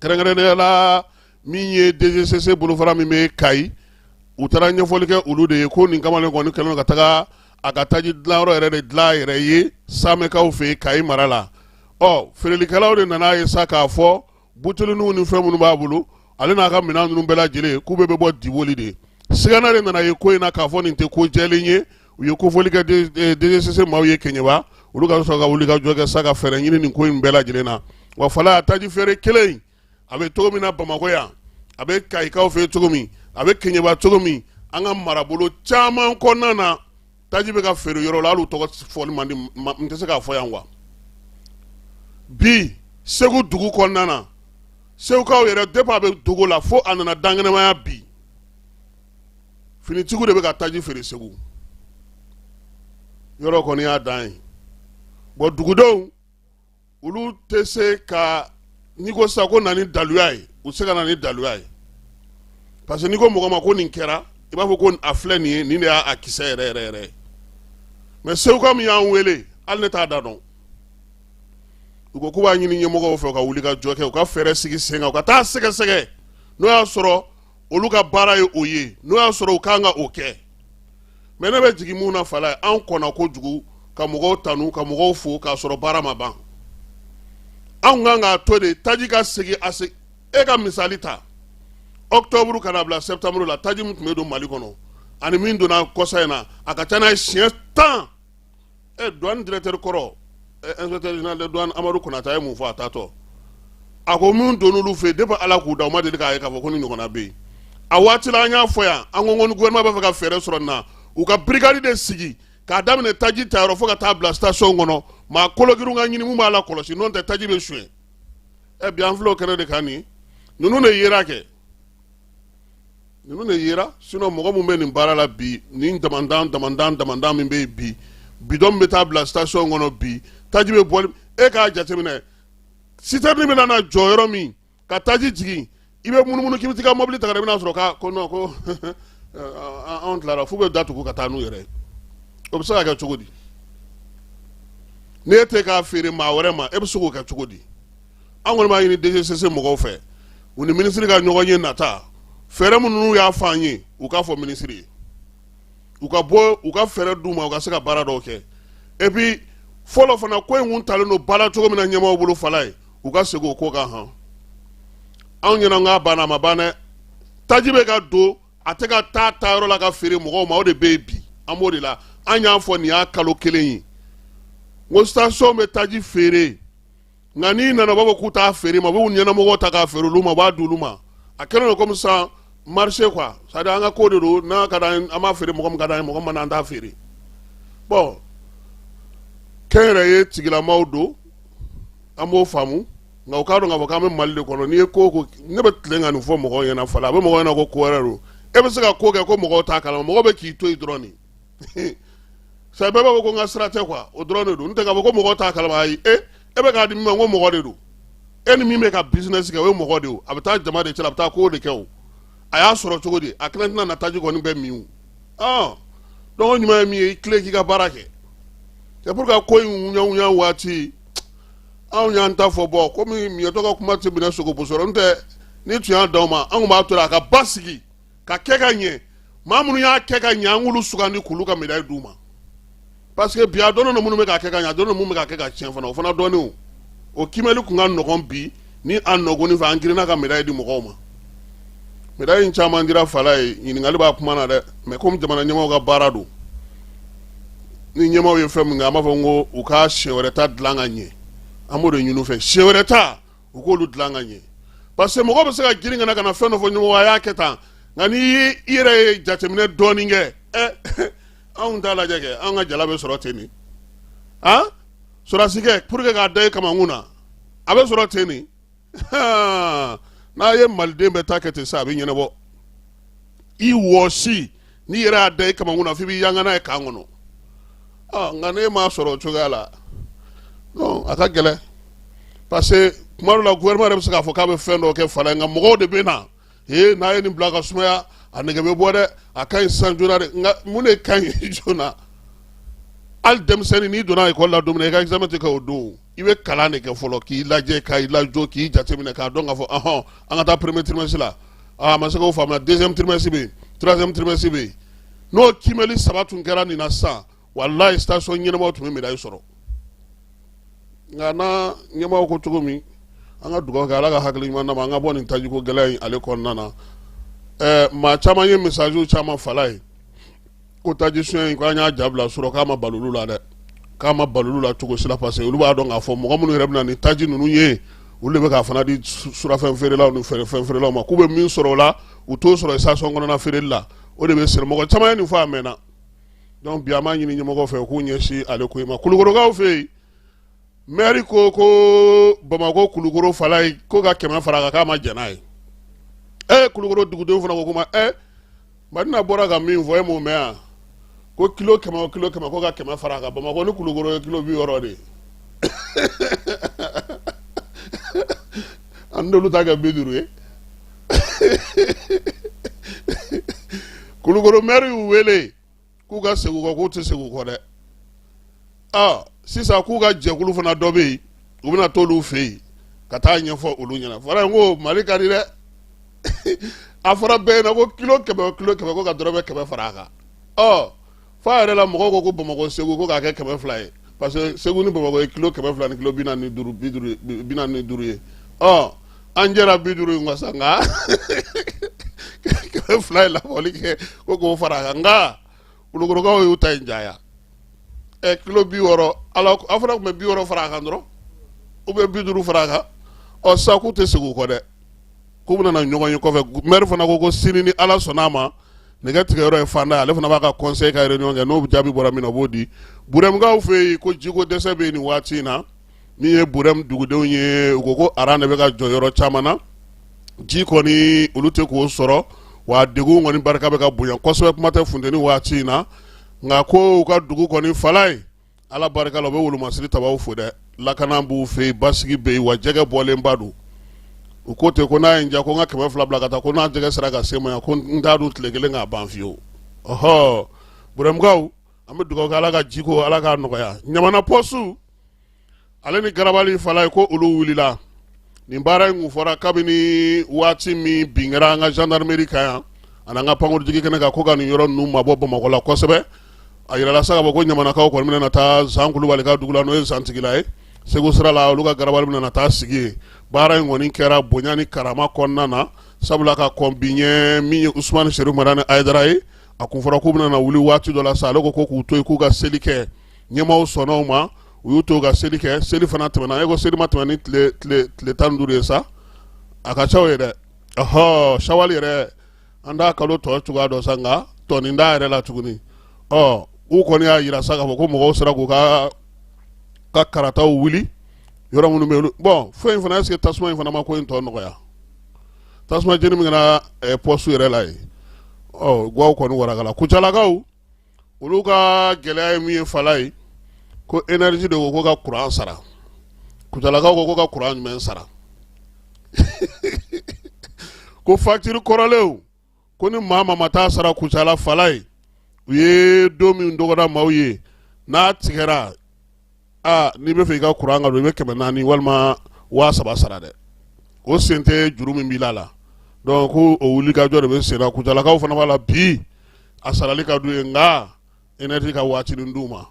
Speaker 1: kɛrɛnkɛrɛnnenya la min ye DGCC bolofara min bɛ Kayi. U taara ɲɛfɔli kɛ olu de ye ko nin kamalen kɔni kɛlen ka taga a ka taji dilanyɔrɔ yɛrɛ de dilan a yɛrɛ ye Samɛkaw fɛ yen Kayi mara la. Ɔ, feerelikɛlaw de nana ye sa k'a fɔ buteliniw ni fɛn minnu b'a bolo, ale n'a ka minɛn ninnu bɛɛ lajɛlen, k'u bɛɛ bɛ bɔ Diboli de. Sigana de nana ye ko in na k'a fɔ nin tɛ ko jɛlen ye. U ye kofɔli kɛ DGCC maaw ye Keɲeba, olu ka sɔrɔ ka wuli ka jɔ kɛ sa ka fɛɛrɛ ɲini nin ko in bɛɛ lajɛlen na. Wa fala, taji feere kelen in, a bɛ cogo min na Bamakɔ yan, a bɛ Kayikaw fɛ cogo min, a bɛ Keɲeba cogo min, an ka marabolo caman kɔnɔna na, taji bɛ ka feere yɔrɔ la, hali u tɔgɔ fɔli man di n tɛ se k'a fɔ yan quoi. Bi Segu dugu kɔnɔna na, Segukaw yɛrɛ, depuis a bɛ dogo la fo a nana dankɛnɛmaya bi, finitigiw de bɛ ka taji feere Segu yɔrɔ kɔni y'a dan ye. Bon, dugudenw olu tɛ se ka, n'i ko sisan ko na ni daluya ye, u tɛ se ka na ni daluya ye, parce que n'i ko mɔgɔ ma ko nin kɛra I b'a fɔ ko a filɛ nin ye, nin de y'a kisɛ yɛrɛ yɛrɛ yɛrɛ ye. Mais seguka min y'an wele, hali ne t'a da dɔn. U ko k'u b'a ɲini ɲɛmɔgɔw fɛ u ka wuli ka jɔ kɛ, u ka fɛɛrɛ sigi sen kan, u ka taa sɛgɛsɛgɛ n'o y'a sɔrɔ olu ka baara ye o ye, n'o y'a sɔrɔ u kan ka o kɛ. Mais ne bɛ jigin mun na fala ye, an kɔnna kojugu ka mɔgɔw tanu, ka mɔgɔw fo k'a sɔrɔ baara ma ban. Anw kan k'a to de taji ka segin a segin. E ka misali ta, octobre ka na bila septembre la, taji min tun bɛ don Mali kɔnɔ ani min donna kɔsa in na, a ka ca n'a ye siɲɛ 10. E douane directeur kɔrɔ, inspecteur général de douane Amadu Konate, a ye mun fɔ a taatɔ? A ko min donn'olu fɛ yen, depuis Ala k'u da, u ma deli k'a ye k'a fɔ ko ni ɲɔgɔnna bɛ yen. A waati la, an y'a fɔ yan, an ko ni gouvernement b'a fɛ ka fɛɛrɛ sɔrɔ nin na, u ka brigade de sigi k'a daminɛ taji tayɔrɔ fo ka taa bila station kɔnɔ, maa kologirinw ka ɲini mun b'a la kɔlɔsi, n'o tɛ taji bɛ suɲɛ. Ɛ bi an filɛ o kɛnɛ de kan nin, ninnu de yera kɛ, ninnu de yera. Sinon mɔgɔ min bɛ nin baara la bi, nin damandan damandan damandan min bɛ yen bi, bidɔn min bɛ taa bila station kɔnɔ bi, taji bɛ bɔ, e k'a jateminɛ, citerne bɛ na jɔ yɔrɔ min ka taji jigin, i bɛ munumunu k'i bɛ t'i ka mobili ta ka na, i bɛna sɔrɔ k'a ko non, ko anw tilara, f'u bɛ datugu ka taa n'u yɛrɛ ye. O bɛ se ka kɛ cogo di? N'e tɛ k'a feere maa wɛrɛ ma, e bɛ se k'o kɛ cogo di? An kɔni b'a ɲini DGCC mɔgɔw fɛ, u ni minisiri ka ɲɔgɔn ye nata, fɛɛrɛ minnu y'a fɔ an ye, u k'a fɔ minisiri ye, u ka bɔ, u ka fɛɛrɛ d'u ma, u ka se ka baara dɔw kɛ. Et puis fɔlɔ fana, ko in kun talen don baara cogo min na ɲɛmaaw bolo fala ye, u ka segin o ko kan. Han, anw ɲɛna k'a banna, a ma ban dɛ. Taji bɛ ka don, a tɛ ka taa taayɔrɔ la ka feere mɔgɔw ma, o de bɛ yen bi. An b'o de la, an y'a fɔ nin y'a kalo kelen ye, n ko station bɛ taji feere, nka n'i nana, u b'a fɔ k'u t'a feere ma, u b'u ɲɛnamɔgɔw ta k'a feere olu ma, u b'a di olu ma. A kɛlen don comme ça marché quoi, c'est à dire an ka ko de don, n'a ka d'an ye an b'a feere, mɔgɔ min ka d'an ye, mɔgɔ min man d'an t'a feere. Bon, kɛnyɛrɛye tigilamaw don, an b'o faamu, nka u k'a dɔn k'a fɔ k'an bɛ Mali de kɔnɔ. N'i ye ko o ko, ne bɛ tilen ka nin fɔ mɔgɔw ɲɛna fala, a bɛ mɔgɔw ɲɛna ko ko wɛrɛ don. E bɛ se ka ko kɛ ko mɔgɔw t'a kalama, mɔgɔw bɛ k'i to yen dɔrɔn de. Sa bɛɛ b'a fɔ ko n ka sira tɛ quoi, o dɔrɔn de don. N tɛ k'a fɔ ko mɔgɔw t'a kalama, ayi. E bɛ k'a di min ma, n ko mɔgɔ de don. E ni min bɛ ka business kɛ, o ye mɔgɔ de ye o. A bɛ taa jama de cɛ la, a bɛ taa ko de kɛ o. A y'a sɔrɔ cogo di? A kelen tɛna na taji kɔni bɛɛ min o. Donc ɲuman ye min ye, i tilen k'i ka baara kɛ. C'est pour que ko in ŋuɲa waati, anw y'an ta fɔ. Bɔ komi miɲɛtɔ ka kuma tɛ minɛ sogo bosɔrɔ, n tɛ ni tun y'a d'aw ma, an tun b'a to a ka basigi ka kɛ ka ɲɛ. Maa minnu y'a kɛ ka ɲɛ, an k'olu sugandi k'olu ka médaille d'u ma, parce que bi a dɔnnen don minnu bɛ k'a kɛ ka ɲɛ, a dɔnnen don minnu bɛ k'a kɛ ka tiɲɛ fana, o fana dɔnnen. O kiimɛli tun ka nɔgɔn bi ni a nɔgɔnin fɛ, an girinna ka médaille di mɔgɔw ma. Médaille in caman dira fala ye, ɲininkali b'a kuma na dɛ. Mais komi jamana ɲɛmaaw ka baara don, ni ɲɛmaaw ye fɛn min kɛ, an b'a fɔ n ko u ka siɲɛ wɛrɛ ta dilan ka ɲɛ. An b'o de ɲini u fɛ, siɲɛ wɛrɛ ta u k'olu dilan ka ɲɛ, parce que mɔgɔ bɛ se ka girin ka na ka na fɛn dɔ fɔ ɲɛmɔgɔ a y'a kɛ tan, nka n'i i yɛrɛ ye jateminɛ dɔɔnin kɛ, ɛ anw t'a lajɛ kɛ, anw ka jala bɛ sɔrɔ ten de. Han, sɔrɔdasikɛ, pour que k'a da i kamankun na, a bɛ sɔrɔ ten de. N'a ye maliden bɛɛ ta kɛ ten sa, a bɛ ɲɛnabɔ. I wɔsi n'i yɛrɛ y'a da i kamankun na, f'i b'i yanga n'a ye kan kɔnɔ. Nka n'e m'a sɔrɔ o cogoya la, non, a ka gɛlɛn, parce que tuma dɔ la gouvernement yɛrɛ bɛ se k'a fɔ k'a bɛ fɛn dɔ kɛ fala ye, nka mɔgɔw de bɛ na ee n'a ye nin bila ka sumaya, a nege bɛ bɔ dɛ, a ka ɲi sisan joona dɛ. Nka mun de ka ɲi joona? Hali denmisɛnnin, n'i donna ekɔli la don min na, i ka examen tɛ kɛ o don. I bɛ kalan de kɛ fɔlɔ, k'i lajɛ, k'i lajɔ, k'i jateminɛ, k'a dɔn k'a fɔ ɔhɔn, an ka taa premier trimestre la. A ma se k'o faamuya, deuxième trimestre bɛ yen, troisième trimestre bɛ yen. N'o kiimɛli saba tun kɛra nin na sisan, walayi, station ɲɛnamaw tun bɛ médaille sɔrɔ. Nka n'a ɲɛmaaw ko cogo min, an ka dugawu kɛ, Ala ka hakili ɲuman d'an ma, an ka bɔ nin tajiko gɛlɛya in ale kɔnɔna na. Maa caman ye message caman fala ye ko taji suɲɛ in, ko an y'a ja bila sɔrɔ, k'a ma bali olu la dɛ, k'a ma bali olu la cogo si la, parce que olu b'a dɔn k'a fɔ mɔgɔ minnu yɛrɛ bɛ na ni taji ninnu ye, olu de bɛ k'a fana di surafɛn feerelaw ni fɛn feerelaw ma, k'u bɛ min sɔrɔ o la, u t'o sɔrɔ station kɔnɔna feereli la. O de bɛ siri. Mɔgɔ caman ye nin fɔ a mɛnna. Donc bi an b'a ɲini ɲɛmɔgɔw fɛ u k'u ɲɛsin ale ko in ma. Kulukorokaw fɛ yen, maire ko ko Bamakɔ Kulukoro fala ye ko ka 100 fara a kan, k'a ma jɛn n'a ye. Kulukoro dugudenw fana ko ko ma Madina bɔra ka min fɔ, e m'o mɛn yan, ko kilo 100 o kilo 100, ko ka 100 fara a kan. Bamakɔ ni Kulukoro ye kilo 60 de ye, an n'olu ta kɛ 50 ye. Kulukoro mɛri y'u wele k'u ka segin u kɔ, k'u tɛ segin u kɔ dɛ. Ɔ sisan k'u ka jɛkulu fana dɔ bɛ yen, u bɛna t'olu fɛ yen ka taa ɲɛfɔ olu ɲɛna. Fara ko Mali ka di dɛ. A fɔra bɛɛ ɲɛna ko kilo 100 o kilo 100, ko ka dɔrɔmɛ 100 fara a kan. Ɔ f'a yɛrɛ la mɔgɔw ko ko Bamakɔ Segu ko k'a kɛ 200 ye, parce que Segu ni Bamakɔ ye kilo 200 ni kilo 45, 50, 45 ye. Ɔ an jɛra 50 in kɔ sa, nka 200 ye labɔli kɛ ko k'o fara a kan. Nka Kulukorokaw y'u ta in caya. Ɛ kilo 60, ala a fana tun bɛ 60 fara a kan dɔrɔn, u bɛ 50 fara a kan. Ɔ sisan k'u tɛ segin u kɔ dɛ, k'u bɛna na ɲɔgɔn ye kɔfɛ. Maire fana ko ko sini ni Ala sɔnna a ma, nɛgɛ tigɛyɔrɔ ye fanda ye, ale fana b'a ka conseil ka réunion kɛ, n'o jaabi bɔra min na, o b'o di. Burɛmukaw fɛ yen ko jiko dɛsɛ bɛ yen nin waati in na. Min ye Burɛmu dugudenw ye, u ko ko aran de bɛ ka jɔ yɔrɔ caman na, ji kɔni olu tɛ k'o sɔrɔ, wa degun kɔni barika bɛ ka bonya kosɛbɛ, kuma tɛ funteni waati in na. Nka ko u ka dugu kɔni fala ye, Ala barika la, u bɛ wolomasiri tabaw fo dɛ, lakana b'u fɛ yen, basigi bɛ yen, wa jɛgɛ bɔlenba don. U ko ten ko n'a ye n diya ko n ka 200 bila ka taa, ko n'a jɛgɛ sera ka se n ma yan, ko n t'a dun tile kelen k'a ban fiyewu. Ɔhɔ Burɛmukaw, an bɛ dugawu kɛ Ala ka jiko Ala k'a nɔgɔya. Ɲamana pɔsu ale ni garabali fala ye, ko olu wulila. Nin baara in kun fɔra kabini waati min bin kɛra an ka gendarmerie kan yan ani an ka pankurujigi kɛnɛ kan, ko ka nin yɔrɔ ninnu mabɔ Bamakɔ la kosɛbɛ. A yirala sa k'a fɔ ko ɲamanakaw kɔni bɛna taa Zan Kulubali ka dugu la, n'o ye Zantigila ye Segu sira la, olu ka garabali bɛna taa sigi yen. Baara in kɔni kɛra bonya ni karama kɔnɔna na, sabula ka kɔn bi ɲɛ, min ye Usumani Serifu Madani Hayidara ye, a kun fɔra k'u bɛna na wuli waati dɔ la sa, ale ko ko k'u to yen k'u ka seli kɛ. Ɲɛmaaw sɔnna o ma, u y'u to ka seli kɛ. Seli fana tɛmɛna, e ko seli ma tɛmɛ ni tile 15 ye sa, a ka ca o ye dɛ. Ɔhɔ sawali yɛrɛ an t'a kalo tɔ cogoya dɔn sa, nka tɔnin t'a yɛrɛ la tuguni. Ɔ u kɔni y'a yira sa k'a fɔ ko mɔgɔw sera k'u ka karataw wuli yɔrɔ minnu bɛ yen. Bɔn fɛn in fana, est-ce que tasuma in fana ma ko in tɔ nɔgɔya? Tasuma jeni min kɛra pɔsu yɛrɛ la yen, ɔ gaw kɔni warakala. Kucalakaw olu ka gɛlɛya ye min ye fala ye, ko énergie de ko ka kuran sara. Kucalakaw ko ka kuran jumɛn sara? Ko facture kɔrɔlenw, ko ni maa ma taa sara Kucala fala ye, u ye don min dɔgɔda maaw ye, n'a tigɛra, aa n'i bɛ fɛ i ka kuran ka don, i bɛ 400 walima 3000 sara dɛ. O sen tɛ juru min b'i la. Donc ko o wulikajɔ de bɛ sen na. Kucalakaw fana b'a la bi, a sarali ka d'u ye, nka énergie ka waatinin d'u ma,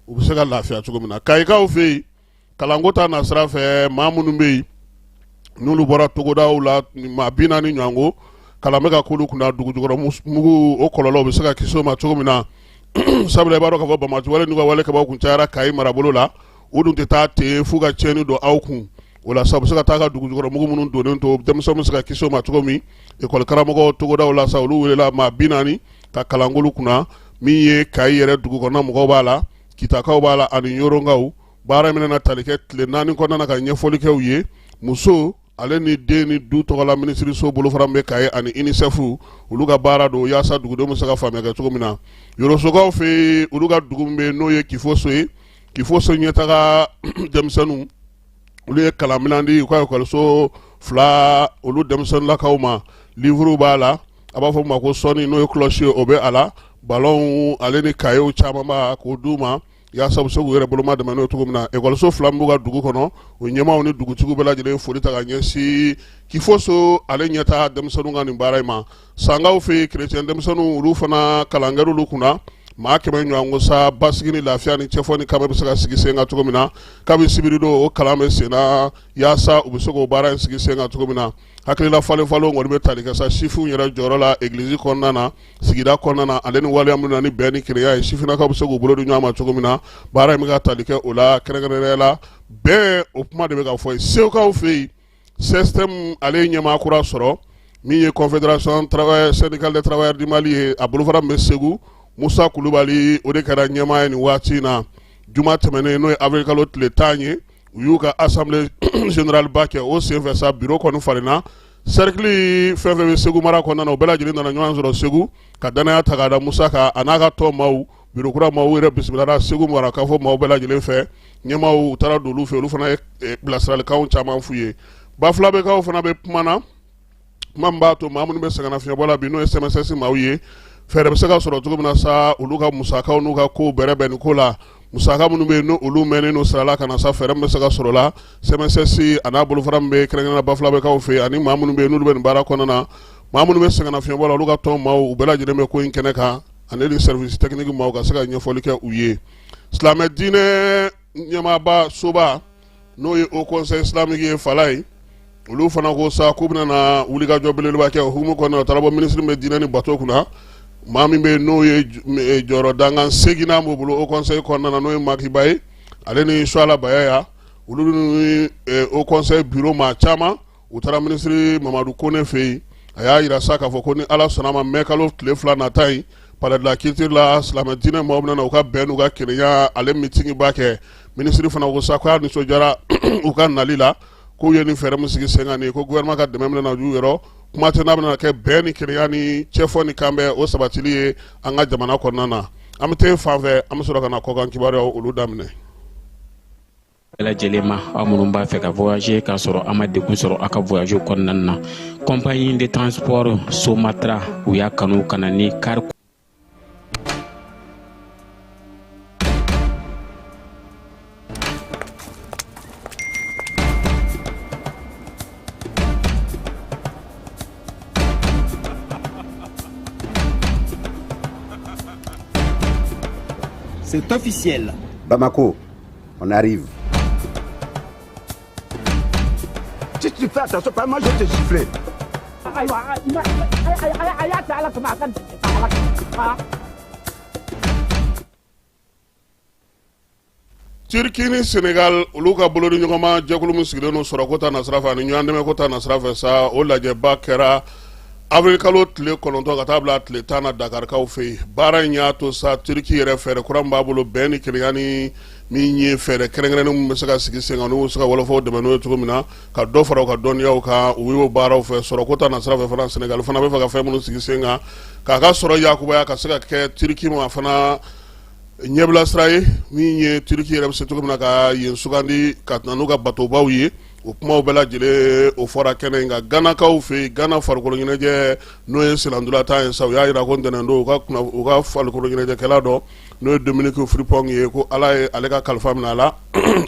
Speaker 1: u bɛ se ka lafiya cogo min na. Kayikaw fɛ yen, kalanko ta nasira fɛ, maa minnu bɛ yen n'olu bɔra togodaw la, maa 40 ɲɔgɔn, kalan bɛ ka k'olu kunna, dugujukɔrɔ mugu o kɔlɔlɔ bɛ se ka kisi o ma cogo min na, sabula i b'a dɔn k'a fɔ banbaanci wale n'u ka wale kɛbaaw kun cayara Kayi marabolo la. U dun tɛ taa ten f'u ka tiɲɛni don aw kun. O la sa, u bɛ se ka taa ka dugujukɔrɔ mugu minnu donnen to, denmisɛnw bɛ se ka kisi o ma cogo min. Ekɔli karamɔgɔw togodaw la sa, olu welela maa 40 ka kalan k'olu kunna. Min ye Kayi yɛrɛ dugu kɔnɔna mɔgɔw b'a la, Kitakaw b'a la ani Yɔrɔnkaw. Baara min na tali kɛ tile 4 kɔnɔna na ka ɲɛfɔli kɛ u ye, muso ale ni den ni du tɔgɔla minisiriso bolofara bɛ Kayi ani UNICEF, olu ka baara don yaasa dugudenw bɛ se ka faamuya kɛ cogo min na. Yorosokaw fɛ yen, olu ka dugu min bɛ yen n'o ye Kifoso ye, Kifoso ɲɛtaga denmisɛnninw, olu ye kalanminɛn di u ka ekɔliso fila olu denmisɛnninlakaw ma. Livre b'a la, a b'a fɔ ma ko sɔni, n'o ye cloche ye, o bɛ a la, ballon ale ni cahier caman b'a k'o d'u ma yaasa u bɛ se k'u yɛrɛ boloma dɛmɛ n'o ye cogo min na. Ekɔliso fila min b'u ka dugu kɔnɔ, o ɲɛmaaw ni dugutigiw bɛɛ lajɛlen foli ta ka ɲɛsin Kifoso ale ɲɛtaa denmisɛnninw ka nin baara in ma. Sankaw fɛ yen, kerecɛn denmisɛnninw, olu fana kalan kɛr'olu kunna, maa 100 ɲɔgɔn ko sa, basigi ni lafiya ni cɛfɔ ni kanbɛn bɛ se ka sigi sen kan cogo min na. Kabi sibiridon, o kalan bɛ sen na yaasa u bɛ se k'o baara in sigi sen kan cogo min na. Hakilila falen falenw kɔni bɛ tali kɛ sa sifinw yɛrɛ jɔyɔrɔ la egilizi kɔnɔna na, sigida kɔnɔna na, ale ni waleya minnu na ni bɛn ni kelenya ye, sifinnakaw bɛ se k'u bolo di ɲɔgɔn ma cogo min na. Baara in bɛ ka tali kɛ o la, kɛrɛnkɛrɛnnenya la bɛn, o kuma de bɛ ka fɔ yen. Segukaw fɛ yen, CSTM ale ye ɲɛmaa kura sɔrɔ, min ye Confédération syndicale des travailleurs du Mali ye, a bolofara min bɛ Segu, Musa Kulubali, o de kɛra ɲɛmaa ye nin waati in na. Juma tɛmɛnen, n'o ye avril kalo tile 10 ye, u y'u ka assemblée générale ba kɛ. O senfɛ sa, bureau kɔni falenna. Cercle fɛn fɛn bɛ Segu mara kɔnɔna na, o bɛɛ lajɛlen nana ɲɔgɔn sɔrɔ Segu ka danaya ta k'a da Musa kan, a n'a ka tɔn maaw, bureau kura maaw yɛrɛ bisimilala Segu mara k'a fɔ maaw bɛɛ lajɛlen fɛ. Ɲɛmaaw taara don olu fɛ, olu fana ye bilasiralikanw caman f'u ye. Bafulabɛkaw fana bɛ kuma na, kuma min b'a to maa minnu bɛ sɛgɛnnafiɲɛbɔ la bi, n'o ye CMSS maaw ye, Fɛɛrɛ bɛ se ka sɔrɔ cogo min na sa, olu ka musakaw n'u ka kow bɛrɛbɛn nin ko la. Musaka minnu bɛ yen n'olu mɛnnen don sara la ka na sa, fɛɛrɛ min bɛ se ka sɔrɔ la, CMSS a n'a bolofara min bɛ kɛrɛnkɛrɛnnenya Bafulabɛkaw fɛ yen, ani maa minnu bɛ yen n'olu bɛ nin baara kɔnɔna na, maa minnu bɛ sɛgɛnnafiɲɛbɔ la, olu ka tɔn maaw, u bɛɛ lajɛlen bɛ ko in kɛnɛ kan, ani ni service technique maaw ka se ka ɲɛfɔli kɛ u ye. Silamɛ diinɛ ɲɛmaaba soba, n'o ye Haut Conseil islamique ye, Falaye, olu fana ko sa k'u bɛna na wulikajɔ belebeleba kɛ. O hukumu kɔnɔna, o taara bɔ minisiri min bɛ diinɛ ni bato kunna, maa min bɛ yen n'o ye jɔyɔrɔ dankan seginnan b'o bolo Haut Conseil kɔnɔna na, n'o ye Makiba ye, ale ni Suala Bayaya, olu ni Haut Conseil bureau maa caman, u taara minisiri Mamadu Kone fɛ yen. A y'a jira sa k'a fɔ ko ni Ala sɔnna ma, mɛ kalo tile 2 nata in, Palais de la Culture la, silamɛ diinɛ maaw bɛna na u ka bɛn n'u ka kelenya ale mitingiba kɛ. Minisiri fana ko sa k'a nisɔndiyara u ka nali la, k'u ye nin fɛɛrɛ min sigi sen kan nin ye, ko gouvernement ka dɛmɛ bɛna na y'u yɔrɔ, kuma tɛ n'a bɛna kɛ bɛn ni kelenya ni cɛfɔ ni kanbɛn o sabatili ye an ka jamana kɔnɔna na. An bɛ taa fan fɛ, an bɛ sɔrɔ ka na kɔkan kibaruyaw olu daminɛ.
Speaker 4: Bɛɛ lajɛlen ma, aw minnu b'a fɛ ka voyager k'a sɔrɔ a ma degun sɔrɔ aw ka voyage kɔnɔna na, compagnie de transport Somatra, u y'a kanu ka na ni car.
Speaker 9: C'est officiel.
Speaker 10: Bamako, on arrive.
Speaker 11: Si tu fais attention, pas moi je vais te gifler.
Speaker 1: Turki ni Senegal, olu ka bolodi ɲɔgɔnma jɛkulu min sigilen don sɔrɔko ta nasira fɛ ani ɲɔgɔn dɛmɛko ta nasira fɛ sa, o lajɛba kɛra avril kalo tile 9 ka taa bila tile 10 na Dakarikaw fɛ yen. Baara in y'a to sa, Turki yɛrɛ fɛɛrɛ kura min b'a bolo, bɛn ni kelenya ni min ye fɛɛrɛ kɛrɛnkɛrɛnnen min bɛ se ka sigi sen kan, n'u bɛ se ka wɔlɔfɔw dɛmɛ n'o ye cogo min na, ka dɔ fara u ka dɔnniyaw kan, u y'o baaraw fɛ. Sɔrɔko ta nasira fɛ fana, Senegal fana bɛ fɛ ka fɛn minnu sigi sen kan k'a ka sɔrɔ yakubaya, ka se ka kɛ Turki ma fana ɲɛbila sira ye, min ye Turki yɛrɛ bɛ se cogo min na ka yen sugandi ka na n'u ka batobaw ye. O kumaw bɛɛ lajɛlen o fɔra kɛnɛ in kan. Ganakaw fɛ yen, Gana farikolo ɲɛnajɛ, n'o ye sennantolatan ye sa, u y'a jira ko ntɛnɛn don u ka farikolo ɲɛnajɛkɛla dɔ, n'o ye Dominique Frimpong ye, ko Ala ye ale ka kalifa minɛ a la.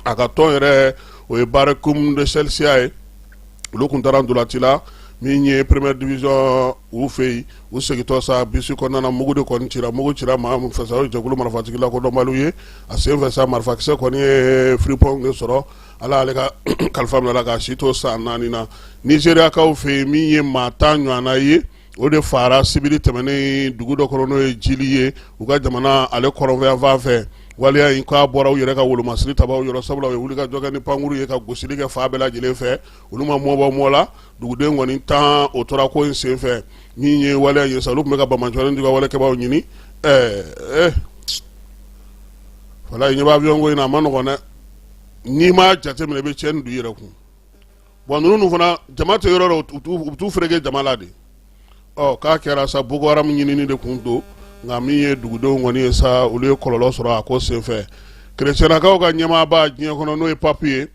Speaker 1: A ka tɔn yɛrɛ, o ye Berekum de Chelsea ye, olu tun taara ntolaci la min ye première division u fɛ yen. U segintɔ sa, bisi kɔnɔna na, mugu de kɔni cira. Mugu cira maa min fɛ sa, o ye jɛkulu marifatigi lakodɔnbaliw ye. A sen fɛ sa, marifakisɛ kɔni ye Frimpong de sɔrɔ. Ala ale ka kalifa minɛ la k'a si to san 4 na. Nizeriyakaw fɛ yen, min ye maa 10 ɲɔgɔnna ye, o de faara sibiri tɛmɛnen dugu dɔ kɔnɔ, n'o ye Jili ye, u ka jamana ale kɔrɔnfɛyanfan fɛ. Waleya in k'a bɔra u yɛrɛ ka wolomasiri tabaw yɔrɔ, sabula u ye wulikajɔ kɛ ni pankuru ye ka gosili kɛ fan bɛɛ lajɛlen fɛ. Olu ma mɔbɔ mɔ la. Duguden kɔni 10, o tora ko in sen fɛ. Min ye waleya ye sa, olu tun bɛ ka banbaanciwale juguya walekɛbaaw ɲini. Ɛɛ walayi, ɲɛ bɛ avion ko in na, a ma nɔgɔn dɛ. N'i m'a jateminɛ, i bɛ tiɲɛni don i yɛrɛ kun. Bon, ninnu fana, jama tɛ yɔrɔ dɔ, u bɛ t'u fereke jama la de. Ɔ k'a kɛra sa, Boko Haram ɲinini de kun don, nka min ye dugudenw kɔni ye sa, olu ye kɔlɔlɔ sɔrɔ a ko senfɛ. Kerecɛnakaw ka ɲɛmaaba diɲɛ kɔnɔ, n'o ye pape ye,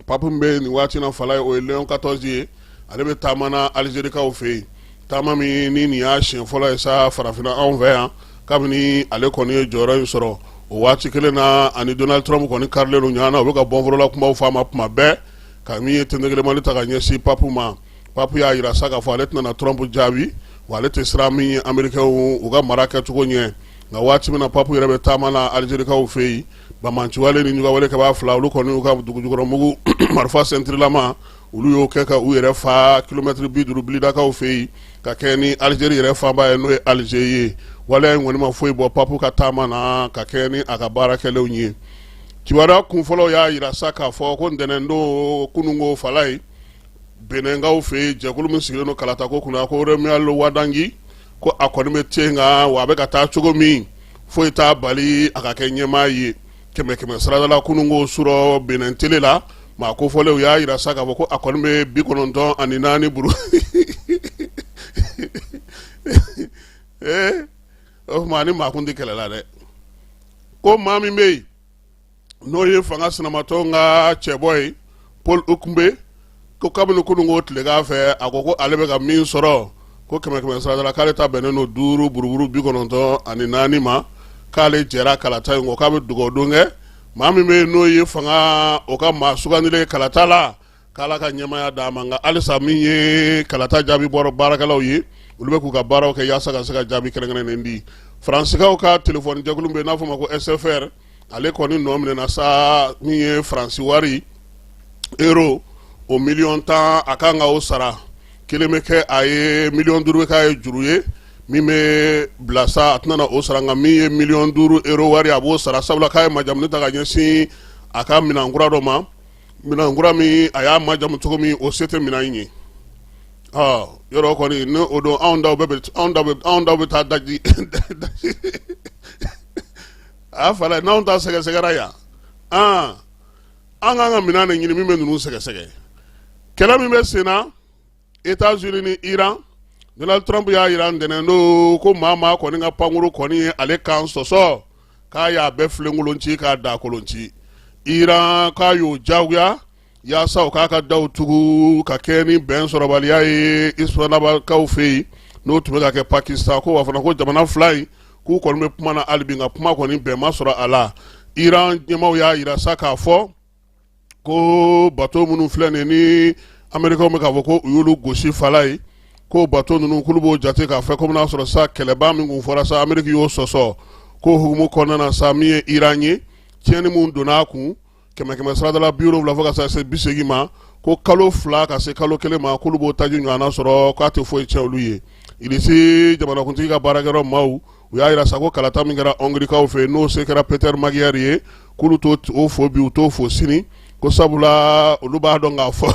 Speaker 1: pape min bɛ nin waati na fala ye, o ye Léon 14 ye, ale bɛ taama na Alizerikaw fɛ yen. Taama min ni nin y'a siɲɛ fɔlɔ ye sa farafinna anw fɛ yan kabini ale kɔni ye jɔyɔrɔ in sɔrɔ. O waati kelen na, ani Donald Trump kɔni karilen don ɲɔgɔn na, u bɛ ka bɔnforola kumaw fɔ a ma tuma bɛɛ, ka min ye tɛntɛkelemali ta ka ɲɛsin pape ma. Pape y'a jira sa k'a fɔ ale tɛna na Trump jaabi, wa ale tɛ siran min ye Américains u ka mara kɛcogo ɲɛ. Nka waati min na pape yɛrɛ bɛ taama na Alizerikaw fɛ yen, banbaanciwale ni juguyawale kɛbaa fila, olu kɔni y'u ka dugujukɔrɔmugu marifa sɛntirilama, olu y'o kɛ ka u yɛrɛ fa kilomɛtiri 50 Blidakaw fɛ yen, ka kɛ ni Alizeri yɛrɛ fanba ye, n'o ye Alize ye. Waleya in kɔni ma foyi bɔ pape ka taama na ka kɛ ni a ka baara kɛlenw ye. Kibaruya kunfɔlɔw y'a jira sa k'a fɔ ko ntɛnɛndon kununko fala ye, Benɛnkaw fɛ yen, jɛkulu min sigilen don kalatako kunna, ko Romuald Wadagni, ko a kɔni bɛ ten kan, wa a bɛ ka taa cogo min, foyi t'a bali a ka kɛ ɲɛmaa ye kɛmɛ kɛmɛ sarada la. Kununko surɔ Benɛn tele la, maa kofɔlenw y'a jira sa k'a fɔ ko a kɔni bɛ 94 buru. Ee, o tuma ni maa kun tɛ kɛlɛ la dɛ. Ko maa min bɛ yen n'o ye fanga sinamatɔn ka cɛbɔ ye, Paul Hounkpè, ko kabini kununko tilegan fɛ, a ko ko ale bɛ ka min sɔrɔ Ko kɛmɛ kɛmɛ sarada la, k'ale ta bɛnnen don 5 buruburu 94 ma, k'ale jɛra kalata in kɔ, k'a bɛ dugawudon kɛ maa min bɛ yen n'o ye fanga o ka maa sugandilen kalata la, k'Ala ka ɲɛmaaya d'a ma. Nka halisa min ye kalata jaabi bɔra baarakɛlaw ye, olu bɛ k'u ka baaraw kɛ yaasa ka se ka jaabi kɛrɛnkɛrɛnnen di. Faransikaw ka telefɔni jɛkulu bɛ yen n'a fɔ ma ko SFR, ale kɔni nɔ minɛna sa. Min ye Faransi wari euro o miliyɔn 10, a kan ka o sara. Kelen bɛ kɛ a ye, miliyɔn 5 bɛ k'a ye juru ye min bɛ bila sa, a tɛna o sara. Nka min ye miliyɔn 5 euro wari, a b'o sara, sabula k'a ye majamuni ta ka ɲɛsin a ka minɛn kura dɔ ma, minɛn kura min a y'a majamu cogo min, o se tɛ minɛn in ye. Yɔrɔ kɔni ni o don, anw daw bɛ anw daw bɛ taa daji a fa n'anw ta sɛgɛsɛgɛra yan. An k'an ka minɛn de ɲini min bɛ ninnu sɛgɛsɛgɛ. Kɛlɛ min bɛ sen na États-Unis ni Iran, Donald Trump y'a jira ntɛnɛn don ko maa maa kɔni ka pankuru kɔni ye ale kan sɔsɔ, k'a y'a bɛɛ filenkolon ci k'a dakolon ci. Iran k'a y'o jagoya yaasa u k'a ka daw tugu ka kɛ ni bɛn sɔrɔbaliya ye Islamabadkaw fɛ yen, n'o tun bɛ ka kɛ Pakistan. Ko wa fana ko jamana fila in k'u kɔni bɛ kuma na hali bi, nka kuma kɔni bɛn ma sɔrɔ a la. Iran ɲɛmaaw y'a jira sa k'a fɔ ko bato minnu filɛ nin ni Amerikaw bɛ k'a fɔ ko u y'olu gosi fala ye, ko bato ninnu k'olu b'o jate k'a fɛ komi n'a sɔrɔ sa kɛlɛba min kun fɔra sa, Ameriki y'o sɔsɔ. Ko hukumu kɔnɔna na sa, min ye Iran ye, tiɲɛni min donna a kun kɛmɛ kɛmɛ sarada la 70 fo ka se 80 ma, ko kalo 2 ka se kalo 1 ma, k'olu b'o taji ɲɔgɔnna sɔrɔ, k'a tɛ foyi tiɲɛ olu ye. Irisi jamanakuntigi ka baarakɛyɔrɔ maaw, u y'a jira sa ko kalata min kɛra Hɔngrikaw fɛ, n'o se kɛra Peter Magyar ye, k'olu t'o fo bi, u t'o fo sini, ko sabula olu b'a dɔn k'a fɔ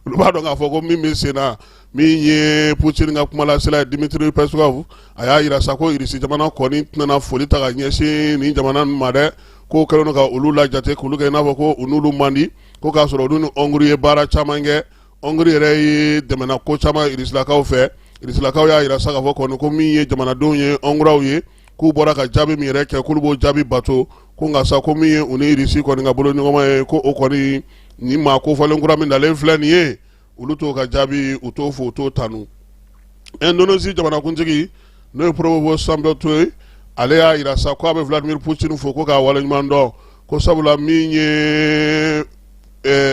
Speaker 1: olu b'a dɔn k'a fɔ ko min bɛ sen na. Min ye Poutine ka kumalasela ye Dimitri Peskov, a y'a jira sa ko Irisi jamana kɔni tɛna foli ta ka ɲɛsin nin jamana ninnu ma dɛ, k'o kɛlen don ka olu lajate, k'olu kɛ i n'a fɔ ko u n'olu man di, ko k'a sɔrɔ olu ni Hongrie ye baara caman kɛ. Hongrie yɛrɛ ye dɛmɛna ko caman Irisilakaw fɛ. Irisilakaw y'a jira sa k'a fɔ kɔni ko min ye jamanadenw ye, Hongrois ye, k'u bɔra ka jaabi min yɛrɛ kɛ, k'olu b'o jaabi bato, ko nka sa ko min ye u ni Irisi kɔni ka boloɲɔgɔnma ye, ko o kɔni nin maa kofɔlen kura min nalen filɛ nin ye, olu t'o ka jaabi, u t'o fo, u t'o tanu. Indonésie jamanakuntigi, n'o ye Prabowo Subianto ye, ale y'a jira sa ko a bɛ Vladimir Poutine fo, ko k'a waleɲuman dɔn, ko sabula min ye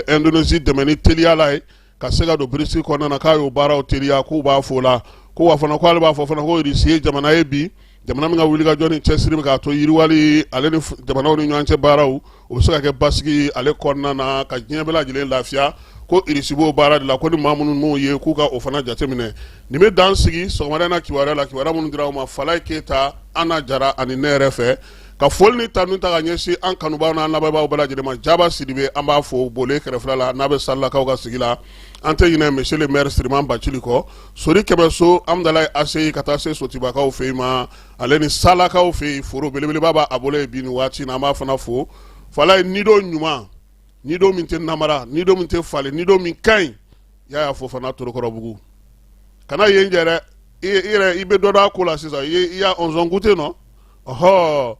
Speaker 1: Indonésie dɛmɛ ni teliya la ye ka se ka don BRICS kɔnɔna na, k'a y'o baaraw teliya, k'u b'a fo la. Ko wa fana ko ale b'a fɔ fana ko Irisi ye jamana ye bi, jamana min ka wulikajɔ ni cɛsiri bɛ k'a to yiriwali ale ni jamanaw ni ɲɔgɔn cɛ baaraw, o bɛ se ka kɛ basigi ale kɔnɔna na ka diɲɛ bɛɛ lajɛlen lafiya, ko Irisi b'o baara de la, ko ni maa minnu m'o ye, k'u ka o fana jateminɛ. Nin bɛ dan sigi sɔgɔmada in na kibaruya la, kibaruya minnu dira aw ma Falaye Keyita, Ana Jara ani ne yɛrɛ fɛ. Ka foli ni tanu ta ka ɲɛsin an kanubaaw n'an lamɛnbaaw bɛɛ lajɛlen ma. Jaba Sidibe, an b'a fo Bole kɛrɛfɛla la n'a bɛ Salilakaw ka sigi la. An tɛ ɲinɛ monsieur le maire Siriman Bacili kɔ, Sori Kɛmɛso Amudalayi ACI ka taa se Sotibakaw fɛ yen ma, ale ni Salakaw fɛ yen, foro belebeleba b'a bolo yen bi nin waati in na, an b'a fana fo. Falaye, nidon ɲuman, nidon min tɛ namara, nidon min tɛ falen, nidon min ka ɲi, Yaya Fofana Torokɔrɔbugu, kana yen jɛ dɛ, i yɛrɛ i bɛ dɔ dɔn a ko la sisan, i y'a onzon goûté nɔ. Ɔhɔ,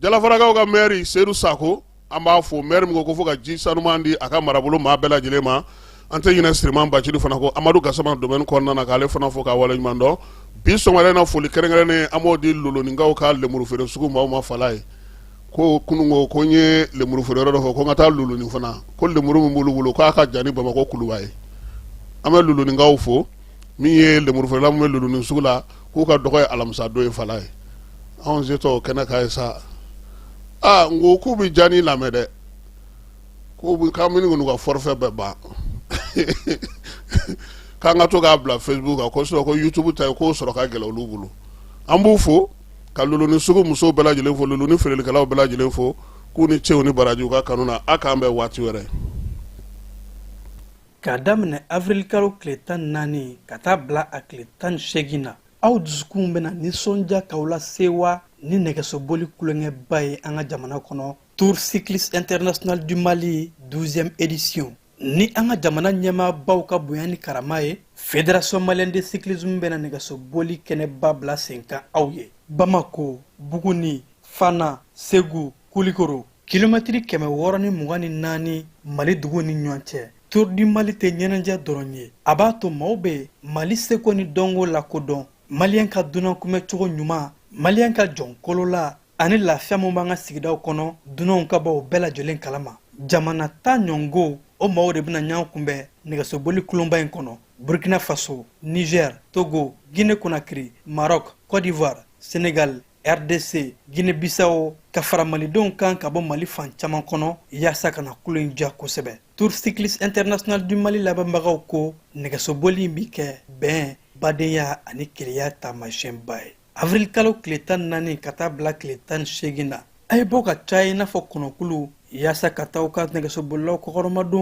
Speaker 1: Jalafarakaw ka maire Seyidu Sako, an b'a fo, maire min ko ko fo ka ji sanuman di a ka marabolo maa bɛɛ lajɛlen ma. An tɛ ɲinɛ Siriman Bacili fana kɔ, Amadu Gasama domaine kɔnɔna na, k'ale fana fo k'a waleɲuman dɔn. Bi sɔgɔmada in na, foli kɛrɛnkɛrɛnnen an b'o di Loloninkaw ka lemuru feere sugu maaw ma. Falaye ko kunun ko n ye lemuru feere yɔrɔ dɔ fɔ, ko n ka taa Lolonin fana, ko lemuru min b'olu bolo k'a ka jan ni Bamakɔ kuluba ye. An bɛ Loloninkaw fo, min ye lemuru feerela min bɛ Lolonin sugu la, k'u ka dɔgɔ ye alamisa don ye. Falaye, anw setɔ o kɛnɛ kan ye sa, aa n ko k'u bɛ jani lamɛn dɛ, k'u bɛ k'an minnu kɔni ka forfait bɛɛ ban, k'an ka to k'a bila Facebook kan, ko sinon ko YouTube ta ye k'o sɔrɔ ka gɛlɛn olu bolo. An b'u fo ka Lolonin sugu musow bɛɛ lajɛlen fo, Lolonin feerelikɛlaw bɛɛ lajɛlen fo, k'u ni cew ni baraji u ka kanu na. A k'an bɛn waati wɛrɛ.
Speaker 9: K'a daminɛ avirilikalo tile 14 ka taa bila a tile 18 na, aw dusukunw bɛna nisɔndiya k'aw lasewa ni nɛgɛsoboli tulonkɛba ye an ka jamana kɔnɔ, Tour cycliste international du Mali 12e édition. Ni an ka jamana ɲɛmaabaw ka bonya ni karama ye, Fédération malienne de cyclisme bɛna nɛgɛsoboli kɛnɛba bila sen kan aw ye Bamako, Buguni, Fana, Segu, Kulikoro, kilomɛtiri 624 Mali duguw ni ɲɔgɔn cɛ. Tour du Mali tɛ ɲɛnajɛ dɔrɔn ye, a b'a to maaw bɛ Mali seko ni dɔnko lakodɔn, Maliyɛn ka dunan kunbɛcogo ɲuman, Maliyɛn ka jɔn kolola ani lafiya min b'an ka sigidaw kɔnɔ, dunanw ka bɔ o bɛɛ lajɛlen kalama. Jamana 10 ɲɔngo o maaw de bɛna ɲɔgɔn kunbɛn nɛgɛsoboli kulonba in kɔnɔ: Burkina Faso, Niger, Togo, Guinée Conakry, Maroc, Côte d'Ivoire, Sénégal, RDC, Guinée Bissau, ka fara malidenw kan ka bɔ Mali fan caman kɔnɔ yaasa ka na kulo in diya kosɛbɛ. Tour Cycliste International du Mali labɛnbagaw ko nɛgɛsoboli in bi kɛ bɛn, badenya ani kelenya taamasiyɛnba ye. Avril kalo tile 14 ka taa bila tile 18 na, a ye bɔ ka caya i n'a fɔ kɔnɔkulu yaasa ka taa aw ka nɛgɛsobolilaw kɔkɔrɔmadon.